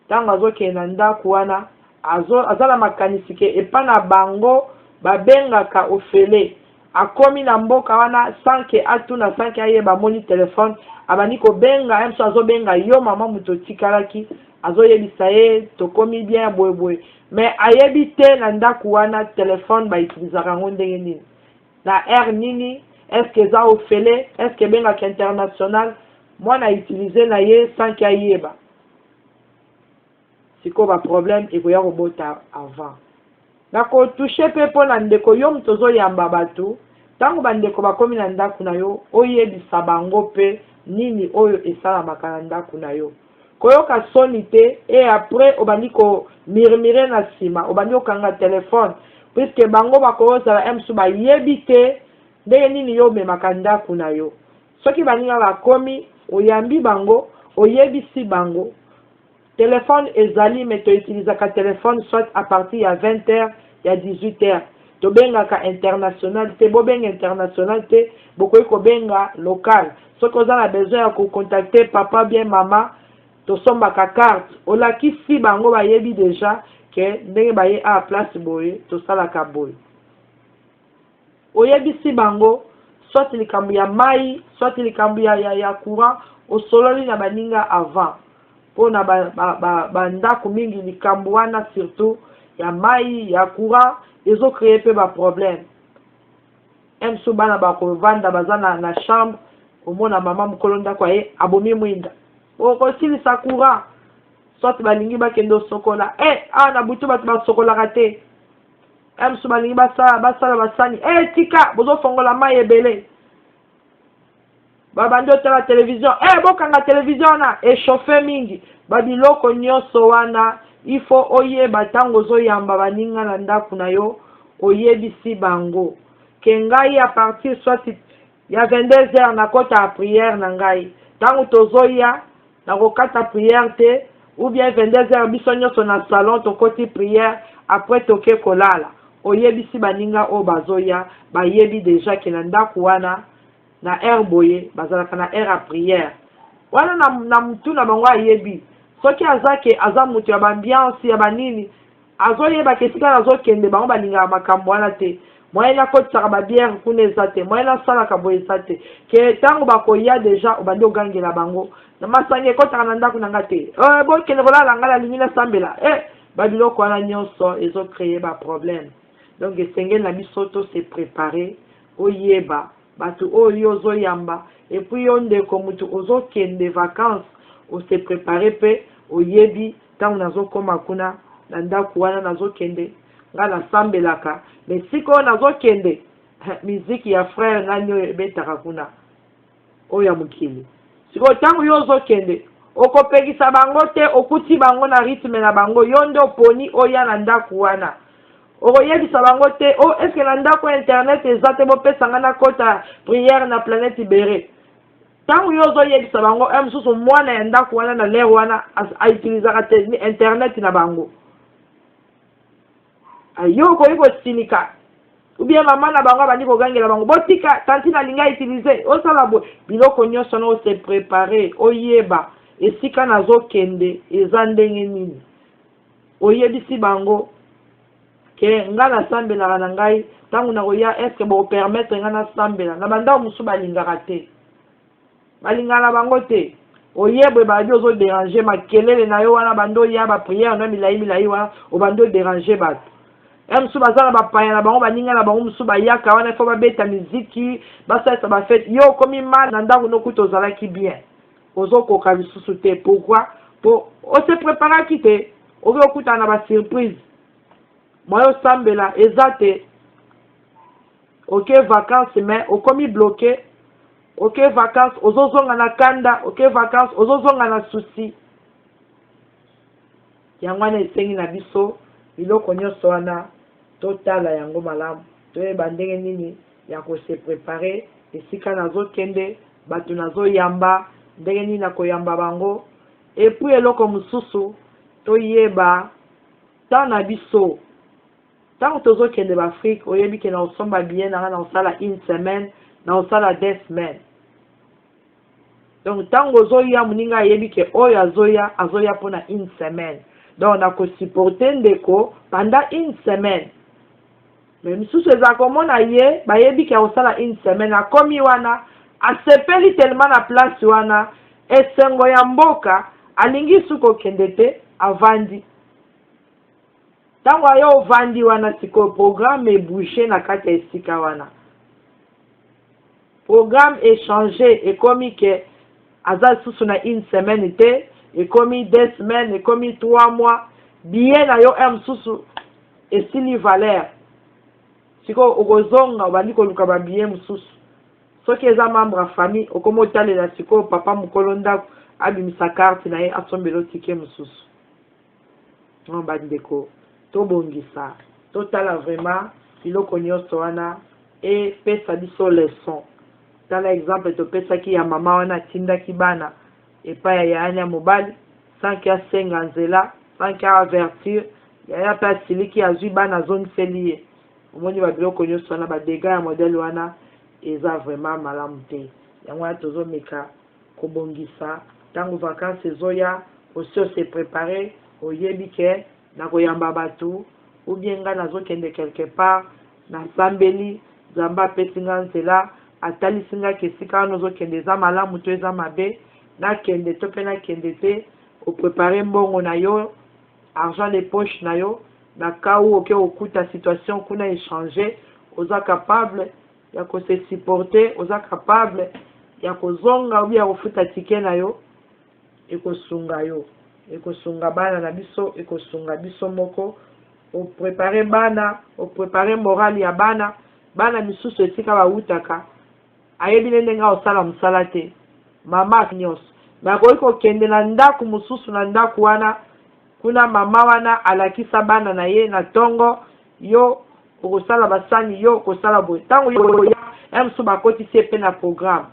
Ntango azokende na ndako wana, aza na makanisi ke epa na bango babengaka ofele. Akomi na mboka wana sans ke atuna, sans ke ayeba, amoni telefone, abandi kobenga. Ye mosusu azobenga yo mama moto otikalaki, azoyebisa ye: "Tokomi bien boyeboye." Mais ayebi te na ndako wana telefone bautilisaka yango ndenge nini, na heure nini, est-ce eza ofele, est-ce ebengaka international. Mwana autiliser na ye sans ke ayeba. Sikoyo baproblème ekoya kobota. Avant nakotoucher mpe mpo na ndeko, yo moto ozoyamba bato, ntango bandeko bakomi na ndako na yo, oyebisa bango mpe nini oyo esalamaka na ndako na yo. Koyoka soni te e après obandi komurmurer na nsima, obandi kokanga telefone, puisque bango bakozala mosusu bayebi te ndenge nini yo omemaka ndako na yo. Soki baninga bakomi, oyambi bango, oyebisi bango: "Telefone ezali, mais toutilisaka telefone soit à partir ya 20 heures, ya 18 heures. Tobengaka international te, bobenga international te, bokoki kobenga local. Soki oza na besoin ya kocontacter papa bien mama, tosombaka carte." Olakisi bango, bayebi déjà ke ndenge baye a place boye, tosalaka boye. Oyebisi bango soit likambo ya mai, soit likambo ya courant, osololi na baninga avant. Mpona bandako ba mingi, likambo wana surtout ya mai, ya courant, ezocréer mpe baproblème. Mosusu bana bakovanda, baza na chambre, omona mama mokolo ndako aye, abomi mwinda: "Okosilisa courant." Soit balingi bakende osokola, e awa na butu bato basokolaka te. Mosusu balingi basala basani, e tika bozofongola mai ebele. Babandi otala télévision, bokanga télévision wana, echauffe mingi. Babiloko nyonso wana, il faut oyeba ntango ozoyamba baninga na ndako na yo, oyebisi bango ke ngai, à partir soit ya 22 heures, nakota ya prière na ngai. Ntango tozoya, nakokata prière te, ou bien 22 heures, biso nyonso na salon tokoti prière, après toke kolala. Oyebisi baninga oyo bazoya, bayebi déjà ke na ndako wana, na heure boye, bazalaka na heure ya prière wana. Na mutu na bango, ayebi soki aza ke aza moto ya baambiance ya banini, azoyebaka esika nazokende, bango balingaka makambo wana te. Moyen nakotisaka babière kuna eza te, moyen nasalaka boye eza te. Ke ntango bakoya déjà, obandi ogangela bango na masanga ekɔtaka na ndako na nga te, bokende kolala, ngai nalingi nasambela. Babiloko wana nyonso ezocréer baproblème. Donc esengeli na biso to se préparer, oyeba bato oyo yo ozoyamba. Et puis yo ndeko motu ozokende vacance, ose préparer mpe, oyebi ntango nazokóma kuna na ndako wana nazokende, ngai nasambelaka, mais sika oyo nazokende, miziki ya frère nani oyo ebetaka kuna, oyo ya mokili. Sikoyo ntango yo ozokende, okopekisa bango te, okuti bango na rythme na bango. Yo nde oponi oya na ndako wana, okoyebisa bango te: o oh, est-ce na ndako ya internet eza te? Bopesa ngai nakota prière na planète bere. Ntango yo ozoyebisa bango, e mosusu mwana ya ndako wana na l'heure wana autilisaka te internet na bango. Yo okoki kosilika, ou bien mama na bango abandi kogangela bango: "Botika tantine, alingi autiliser." Osala boye, biloko nyonso na ose préparer, oyeba esika nazokende eza ndenge nini. Oyebisi bango ke ngai nasambelaka na ngai, ntango nakoya, est-ce bokopermettre ngai nasambela? Na bandako mosusu balingaka te, balingaka na bango te. Oyebwe balobi ozodéranger, makelele na yo wana, bando oya baprière na milai milai wana, obandi odéranger bato. Ya mosusu baza na bapaya na bango, baninga na bango mosusu bayaka wana, ifo babeta miziki, basalisa bafêtes. Yo okomi mal na ndako, nokuta ozalaki bien, ozokoka lisusu te. Pourquoi? Po ose préparaki te, okoki okutana na basurprise. Moyo osambela eza te. Oke vacance, mais okomi bloqué. Oke vacance, ozozonga na kanda. Oke vacance, ozozonga na souci. Yango wana esengi na biso biloko nyonso wana totala yango malamu, toyeba ndenge nini ya kose préparer: esika nazokende, bato nazoyamba, ndenge nini nakoyamba bango. Et puis eloko mosusu, toyeba temps na biso. Ntango tozokende baAfrique, oyebi ke na kosomba billet na nga, na kosala une semaine, na kosala 2 semaines. Donc ntango ozoya, moninga ayebi ke oyo azoya, azoya mpona une semaine, donc nakosupporter ndeko pendant une semaine. Mais misusu ezala komona ye, bayebi ke akosala une semaine, akomi wana, asepeli tellement na place wana, esengo ya mboka, alingi suki okende te, avandi. Ntango aye, ovandi wana, sikoyo programme ebouge na kati ya esika wana, programme echanger, ekomi ke aza lisusu na une semaine te, ekomi 2 semaines, ekomi 3 mois. Billet na yo r mosusu esili valeur. Sikoyo okozonga, obandi koluka babillet mosusu. Soki eza membre ya famille, okomi otalela sikoyo papa mokolo ndako abimisa carte na ye, asombela ticket mosusu. Non, bandeko, tobongisa, totala vraiment biloko nyonso wana, epesa biso leçon. Tala exemple topesaki ya mama wana atindaki bana epai ya yaya ya mobali sans que asenga nzela, sans que avertir yaya. Mpe asiliki, azwi bana, azongiseli ye. Omoni babiloko nyonso wana, badégâts ya modèle wana eza vraiment malamu te. Yango wana tozomeka kobongisa. Ntango vacance ezoya, osi ose préparer, oyebi ke nakoyamba bato, ou bien ngai nazokende quelque part, nasambeli, Nzambe apesi nga nzela, atalisi nga ke esika wana ozokende eza malamu to eza mabe, nakende to mpe nakende te. Oprépare mbongo na yo, argent de poche na yo, na kau oke okuta situation kuna echanger, oza capable ya kose supporter, oza capable ya kozonga obi ya kofuta ticket na yo. Ekosunga yo, ekosunga bana na biso, ekosunga biso moko. Oprépare bana, oprépare morale ya bana. Bana misusu, esika bawutaka. Ayebi nde ndenge akosala mosala te. Mama nyonso me akoki kokende na ndako mosusu. Na ndako wana kuna, mama wana alakisa bana na ye na ntongo: yo okosala basani, yo okosala boye. Ntango ya mosusu bakotisi ye mpe na programme,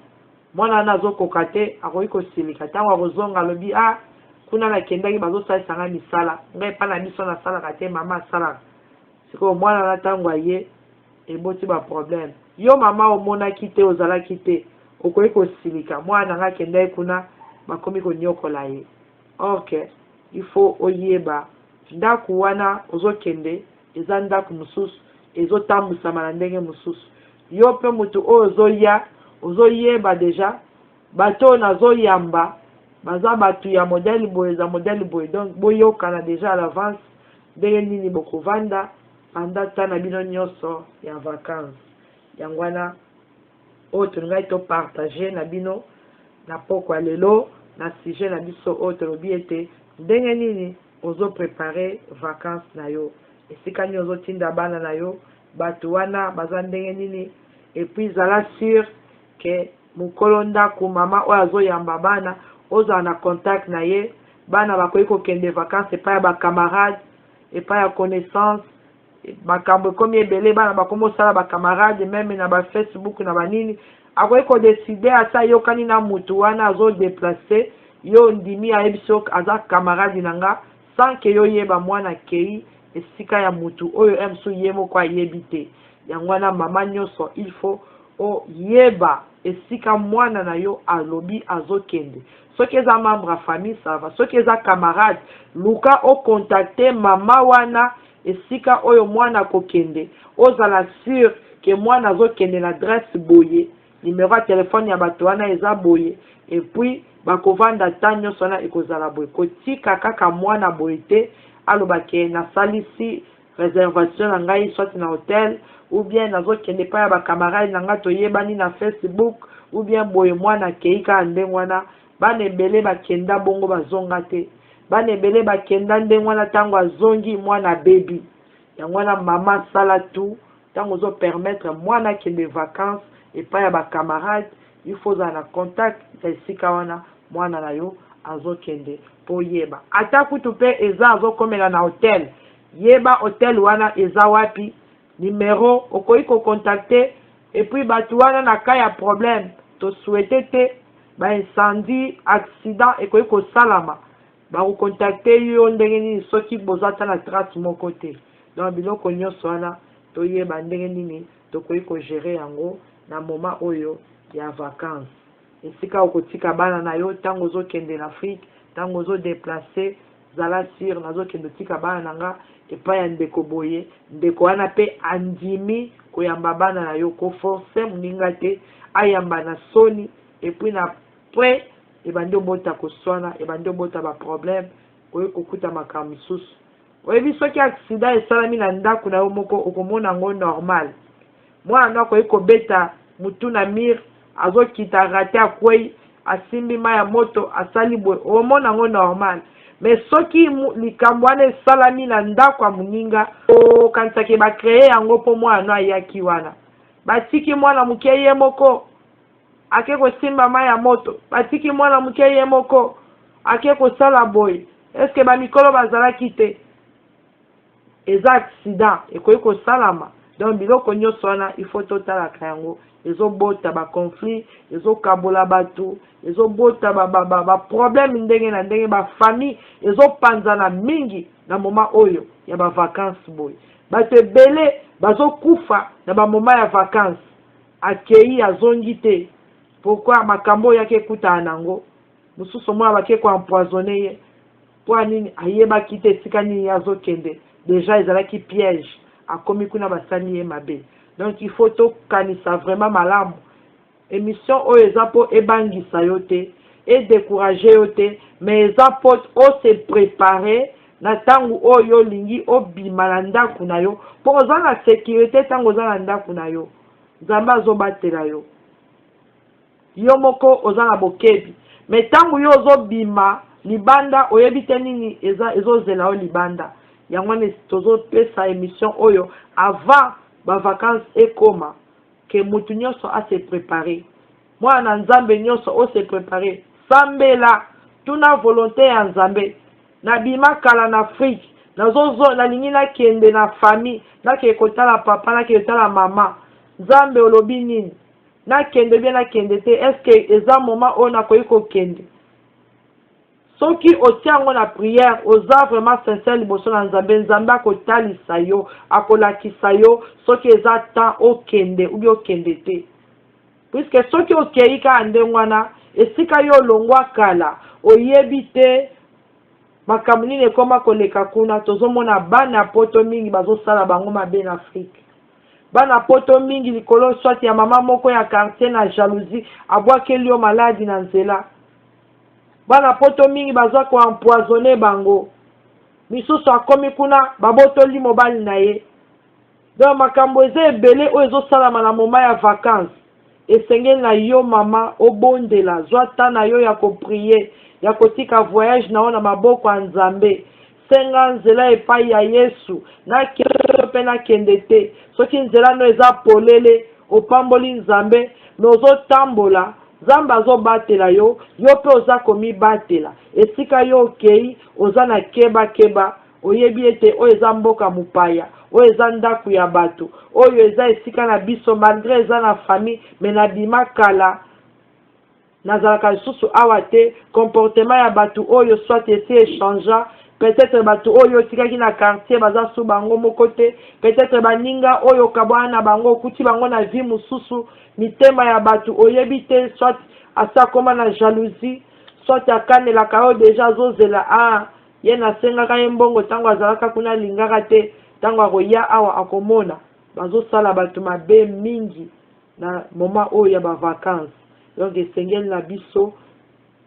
mwana wana azokoka te, akoki kosilika. Ntango akozonga, alobi: "Ah, kuna nakendaki, bazosalisa ngai misala, ngai epai na biso nasalaka te, mama asalaka." Sikoyo mwana wana, ntango aye, eboti baproblème. Yo mama omonaki te, ozalaki te, okoki kosilika: "Mwana na ngai akendaki kuna, bakomi konyokola ye." Ok, il faut oyeba ndako wana ozokende eza ndako mosusu, ezotambwisama na ndenge mosusu. Yo mpe motu oyo ozoya, ozoyeba déjà bato oyo nazoyamba baza bato ya modèle boye, eza modèle boye. Donc boyokana déjà à l'avance ndenge nini bokovanda pendant ta na bino nyonso ya vacance. Yango wana oyo tolingaki topartage na bino na pokwa ya lelo, na sujet na biso oyo tolobi ete ndenge nini ozoprépare vacance na yo, esika nini ozotinda bana na yo, bato wana baza ndenge nini. Et puis zala sûr ke mokolo ndako, mama oyo azoyamba bana, ozala na contact na ye. Bana bakoki kokende vacance epai ya bacamarade, epai ya connaissance. Makambo ekomi ebele, bana bakomi osala bacamarade même na bafacebook na banini. Akoki kodécider, asa ayokani na mutu wana azodéplacer yo, ndimi, ayebisi yo aza camarade na nga, sans ke yo yeba, mwana akei esika ya mutu oyo mosusu ye moko ayebi te. Yango wana mama nyonso, il faut oyeba esika mwana na yo alobi azokende. Soki eza membre ya famille, ça va. Soki eza camarade, luka ocontacte mama wana esika oyo mwana akokende, ozala sûr ke mwana azokende na adresse boye, numero ya telefone ya bato wana eza boye, et puis bakovanda ta nyonso wana ekozala boye. Kotika kaka mwana boye te, aloba ke nasalisi réservation na ngai soit na hotel, ou bien nazokende epai ya bacamarade na ngai, toyebani na Facebook, ou bien boye. Mwana akei kaka ndenge wana. Bana ebele bakenda bongo, bazonga te. Bana ebele bakenda ndenge wana, ntango azongi, mwana abebi. Yango wana mama, sala tout, ntango ozopermettre mwana akende vacance epai ya bacamarade, il faut ozala na contact ya esika wana mwana na yo azokende, mpo oyeba ata kutu mpe eza azokomela na hotel, yeba hotel wana eza wapi, numero okoki kocontacter. Et puis bato wana, na cas ya problème, tosouhaite te, baincendie, accident ekoki kosalama, bakocontacter yo ndenge nini soki boza ata na trace moko te? Donc biloko nyonso wana, toyeba ndenge nini tokoki kogérer yango na moment oyo ya vacance, esika okotika bana na yo. Ntango ozokende na Afrique, ntango ozodéplacer, zala sûr: nazokende otika bana na nga epai ya ndeko boye, ndeko wana mpe andimi koyamba bana na yo. Koforcer moninga te ayamba na soni, et puis na après ebandi obota koswana, ebandi obota baproblème, oyo kokuta makambo mosusu. Oyebi, soki accident esalami na ndako na yo moko, okomona yango normal. Mwana no akoki kobeta mutu na mur, azokita rate, akwei, asimbi mai ya moto, asali boye, omona yango normal. Mais soki likambo wana esalami na ndako ya moninga, okanisaki bacréer yango mpo mwana no ayaki wana, batiki mwana moke ye moko ake kosimba mai ya moto, batiki mwana moke ye moko ake kosala boye, eske bamikolo bazalaki te? Eza accident, ekoki kosalama. Donc biloko nyonso wana, il faut totalaka yango. Ezobota baconflit, ezokabola bato, ezobota baproblème ndenge na ndenge, bafamille ezopanzana mingi. Na moment oyo ya bavacance boye, bato ebele bazokufa na bamoment ya vacance. Akei, azongi te. Pourquoi? Makambo oyo yaki ekutana nango, mosusu omona bake koempoisonner ye. Mpo nini? Ayebaki te esika nini azokende, déjà ezalaki piège, akomi kuna, basali ye mabe. Donc il faut tokanisa vraiment malamu. Émission oyo eza mpo ebangisa yo te, edécourager yo te, mais eza mpo ose préparer na ntango oyo olingi obima na ndako na yo, mpo oza na sécurité. Ntango oza na ndako na yo, Nzambe azobatela yo, yo moko oza na bokebi. Mais ntango yo ozobima libanda, oyebi te nini eza ezozela yo libanda. Yango wana tozopesa émission oyo avant bavacance ekoma, ke motu nyonso ase préparer. Mwana na Nzambe nyonso o se preparer. Sambela, tuna volonte ya Nzambe. Nabima kala na Afrique, nazozo nalingi nakende na famille, nakende kotala papa, nakende kotala mama. Nzambe olobi nini? Nakende bien nakende te? Est-ce que eza moment oyo nakoki kokende? Soki otia yango na prière, oza vraiment sincère liboso na Nzambe, Nzambe akotalisa yo, akolakisa yo soki eza temps okende ou bien okende te. Puisque soki okei kaka ndenge wana, esika yo olongwa kala, oyebi te makambo nini ekóma koleka kuna. Tozomona bana Poto mingi bazosala bango mabe na Afrique. Bana Poto mingi, likolo soit ya mama moko ya quartier, na jalousie abwakeli yo maladi na nzela. Bana Poto mingi baza koempoisonner bango. Misusu akomi kuna, babotoli mobali na ye. Donc makambo eza ebele oyo ezosalama na moment ya vacance. Esengeli na yo, mama, obondela, zwa temps na yo ya koprier, ya kotika voyage na yo na maboko ya Nzambe. Senga nzela epai ya Yesu: nakende mpe nakende te. Soki nzela no eza polele, opamboli Nzambe, me ozotambola, Nzambe azobatela yo, yo mpe oza komibatela. Esika yo okei, oza na kebakeba, oyebi ete oyo eza mboka mopaya, oyo eza ndako ya bato, oyo eza esika na biso. Malgré eza na famille, me nabima kala, nazalaka lisusu awa te. Comportement ya bato oyo soit esi echanger. Peut-être bato oyo otikaki na quartier baza su bango moko te. Peut-être baninga oyo okabwana na bango, okuti bango na vie mosusu. Mitema ya bato oyebi te, soit asi akóma na jalousie, soit akanelaka oyo déjà azozela. Ah, ye nasengaka ye mbongo ntango azalaka kuna, alingaka te. Ntango akoya awa, akomona. Bazosala bato mabe mingi na moment oyo ya bavacance. Donc esengeli na biso,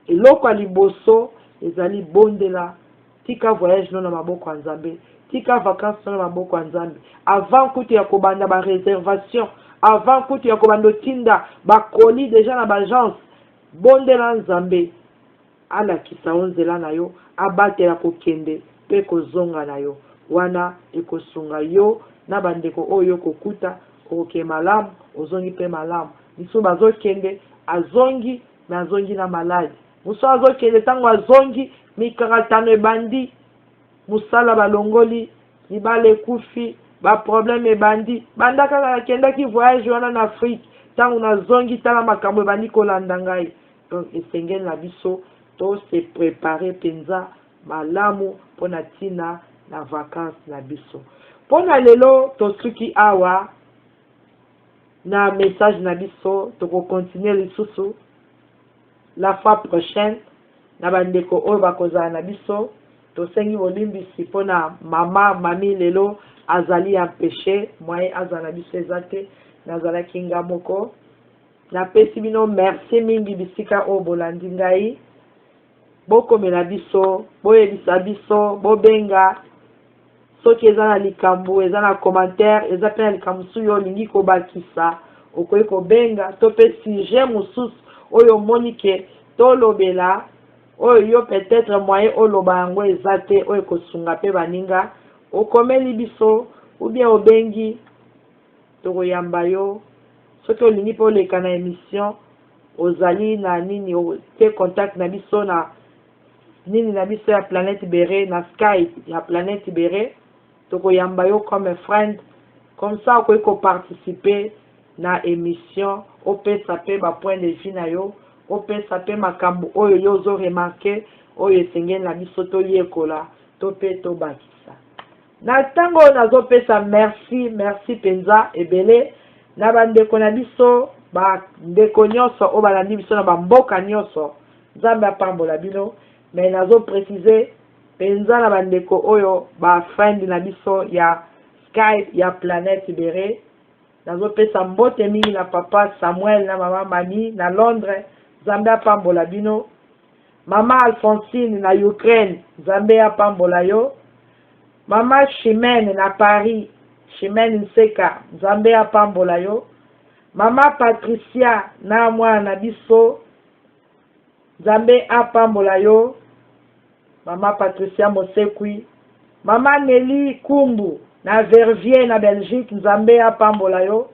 eloko ya liboso ezali bondela, tika voyage no na maboko ya Nzambe, tika vacance no na maboko ya Nzambe. Avant kutu ya kobanda baréservation, avant kutu ya kobanda otinda bacolis déjà na baagence, bondela Nzambe alakisa yo nzela na yo, abatela kokende mpe kozonga na yo. Wana ekosunga yo na bandeko oyo kokuta okokende malamu, ozongi mpe malamu. Misusu bazokende, azongi me azongi na maladi. Mosusu azokende, ntango azongi, mikakatano ebandi, mosala balongoli, libala ekufi, baproblème ebandi. Banda kaka nakendaki voyage wana na Afrique, ntango nazongi, tala makambo ebandi kolanda ngai. Donc esengeli na biso tose préparer mpenza malamu mpona ntina na vacance na biso. Mpona lelo tosuki awa na message na biso. Tokocontinuer lisusu la fois prochaine na bandeko oyo bakozala na biso. Tosengi bolimbisi mpona mama Mami, lelo azali empêché, moyen azala na biso eza te. Nazalaki nga moko. Napesi bino merci mingi bisika oyo bolandi ngai. Bokomela biso, boyebisa biso, bobenga soki eza na likambo, eza na commentaire, eza mpe na likambo mosusu oyo olingi kobakisa, okoki kobenga, to mpe sujet mosusu oyo omoni ke tolobela, oyo yo peut-être moyen oloba yango eza te, oyo ekosunga mpe baninga, okomeli biso ou bien obengi, tokoyamba yo. Soki olingi mpe oleka na émission, ozali na nini te, contact na biso na nini na biso ya Planète Bere, na Skype ya Planète Bere, tokoyamba yo comme friend. Comme ça okoki koparticiper na émission, opesa mpe bapoint de vue na yo, opesa mpe makambo oyo yo ozoremarquer, oyo esengeli na biso toyekola to mpe tobakisa. Na ntango oyo nazopesa merci, merci mpenza ebele na bandeko na biso, bandeko nyonso oyo balandi biso na bamboka nyonso. Nzambe apambola bino. Me nazopréciser mpenza na bandeko oyo bafriend na biso ya Skype ya Planète Bere. Nazopesa mbote mingi na papa Samuel na mama Mami na Londres, Nzambe apambola bino. Mama Alphonsine na Ukraine, Nzambe apambola yo. Mama Chimene na Paris, Chimene Nseka, Nzambe apambola yo. Mama Patricia na mwana na biso, Nzambe apambola yo, mama Patricia Mosekwi. Mama Neli Kumbu na Verviers na Belgique, Nzambe apambola yo.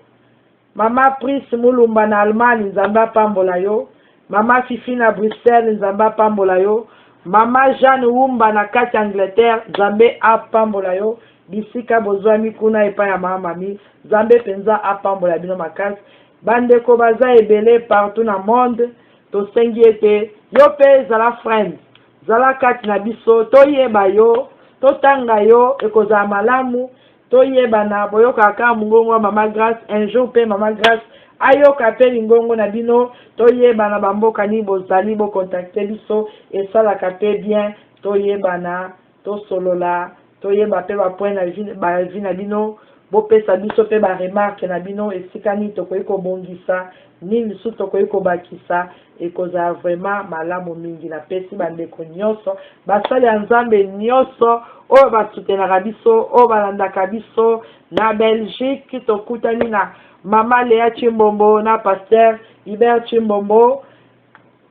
Mama Prise Mulumba na Allemagne, Nzambe apambola yo. Mama Fifi na Bruxelles, Nzambe apambola yo. Mama Jeanne Wumba na kati ya Angleterre, Nzambe apambola yo. Bisika bozwami kuna epai ya mama Mami, Nzambe mpenza apambola bino makasi. Bandeko baza ebele partout na monde. Tosengi ete yo mpe zala friend, zala kati na biso, toyeba yo, totanga yo, ekozala malamu toyebana. Boyokaka kaka mongongo ya Mama Grâce. Un jour mpe Mama Grâce ayoka mpe lingongo na bino, toyebana bamboka nini bozali, bocontacter biso, esalaka mpe bien toyebana, tosolola, toyeba mpe bapoint na baavis na bino. Bopesa biso mpe baremarques na bino, esika nini tokoki kobongisa, nini lisusu tokoki kobakisa, ekozala vraiment malamu mingi. Napesi bandeko nyonso, basali ya Nzambe nyonso oyo basoutenaka biso, oyo balandaka biso na Belgique. Tokutani na Mama Lea Chimbombo na Pasteur Hubert Chimbombo.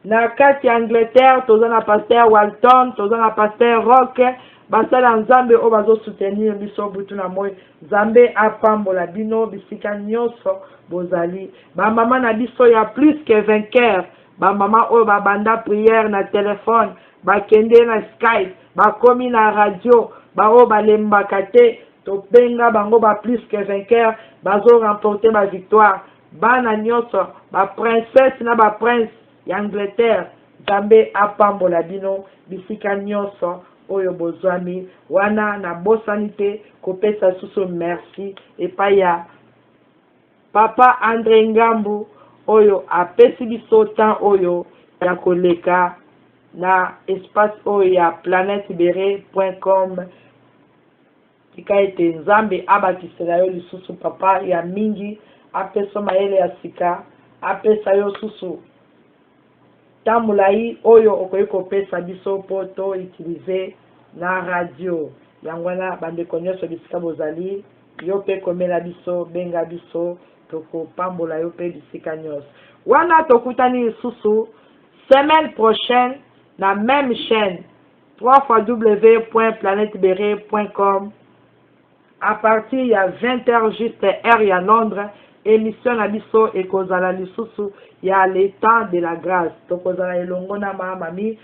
Na kati ya Angleterre, toza na Pasteur Walton, toza na Pasteur Rock. Basali ya Nzambe oyo bazosoutenir biso butu na moi, Nzambe apambola bino bisika nyonso bozali. Bamama na biso ya Plus que Vainqueur, bamama oyo babanda prière na telefone, bakende na Skype, bakomi na radio, baoyo balembaka te, tobenga bango ba Plus que Vainqueur, bazoremporter bavictoire. Bana nyonso, baprincesse na baprince ya Angleterre, Nzambe apambola bino bisika nyonso oyo bozwami wana. Nabosani te kopesa susu merci epai ya Papa André Ngambu oyo apesi biso temps oyo ya koleka na espace oyo ya planetebere.com. Tika ete Nzambe abakisela yo lisusu, papa, ya mingi, apesa mayele ya sika, apesa yo susu ta molai oyo okoki kopesa biso mpo toutiliser na radio. Yango wana, bandeko nyonso bisika bozali, yo mpe komela biso, benga biso, tokopambola yo mpe bisika nyonso wana. Tokutani lisusu semaine prochaine na même chaîne, 3 fois w.planetebere.com, à partir ya 20 h juste, heure ya Londres. Émission na biso ekozala lisusu ya Le Temps de la Grâce. Tokozala elongo na Mama Mami.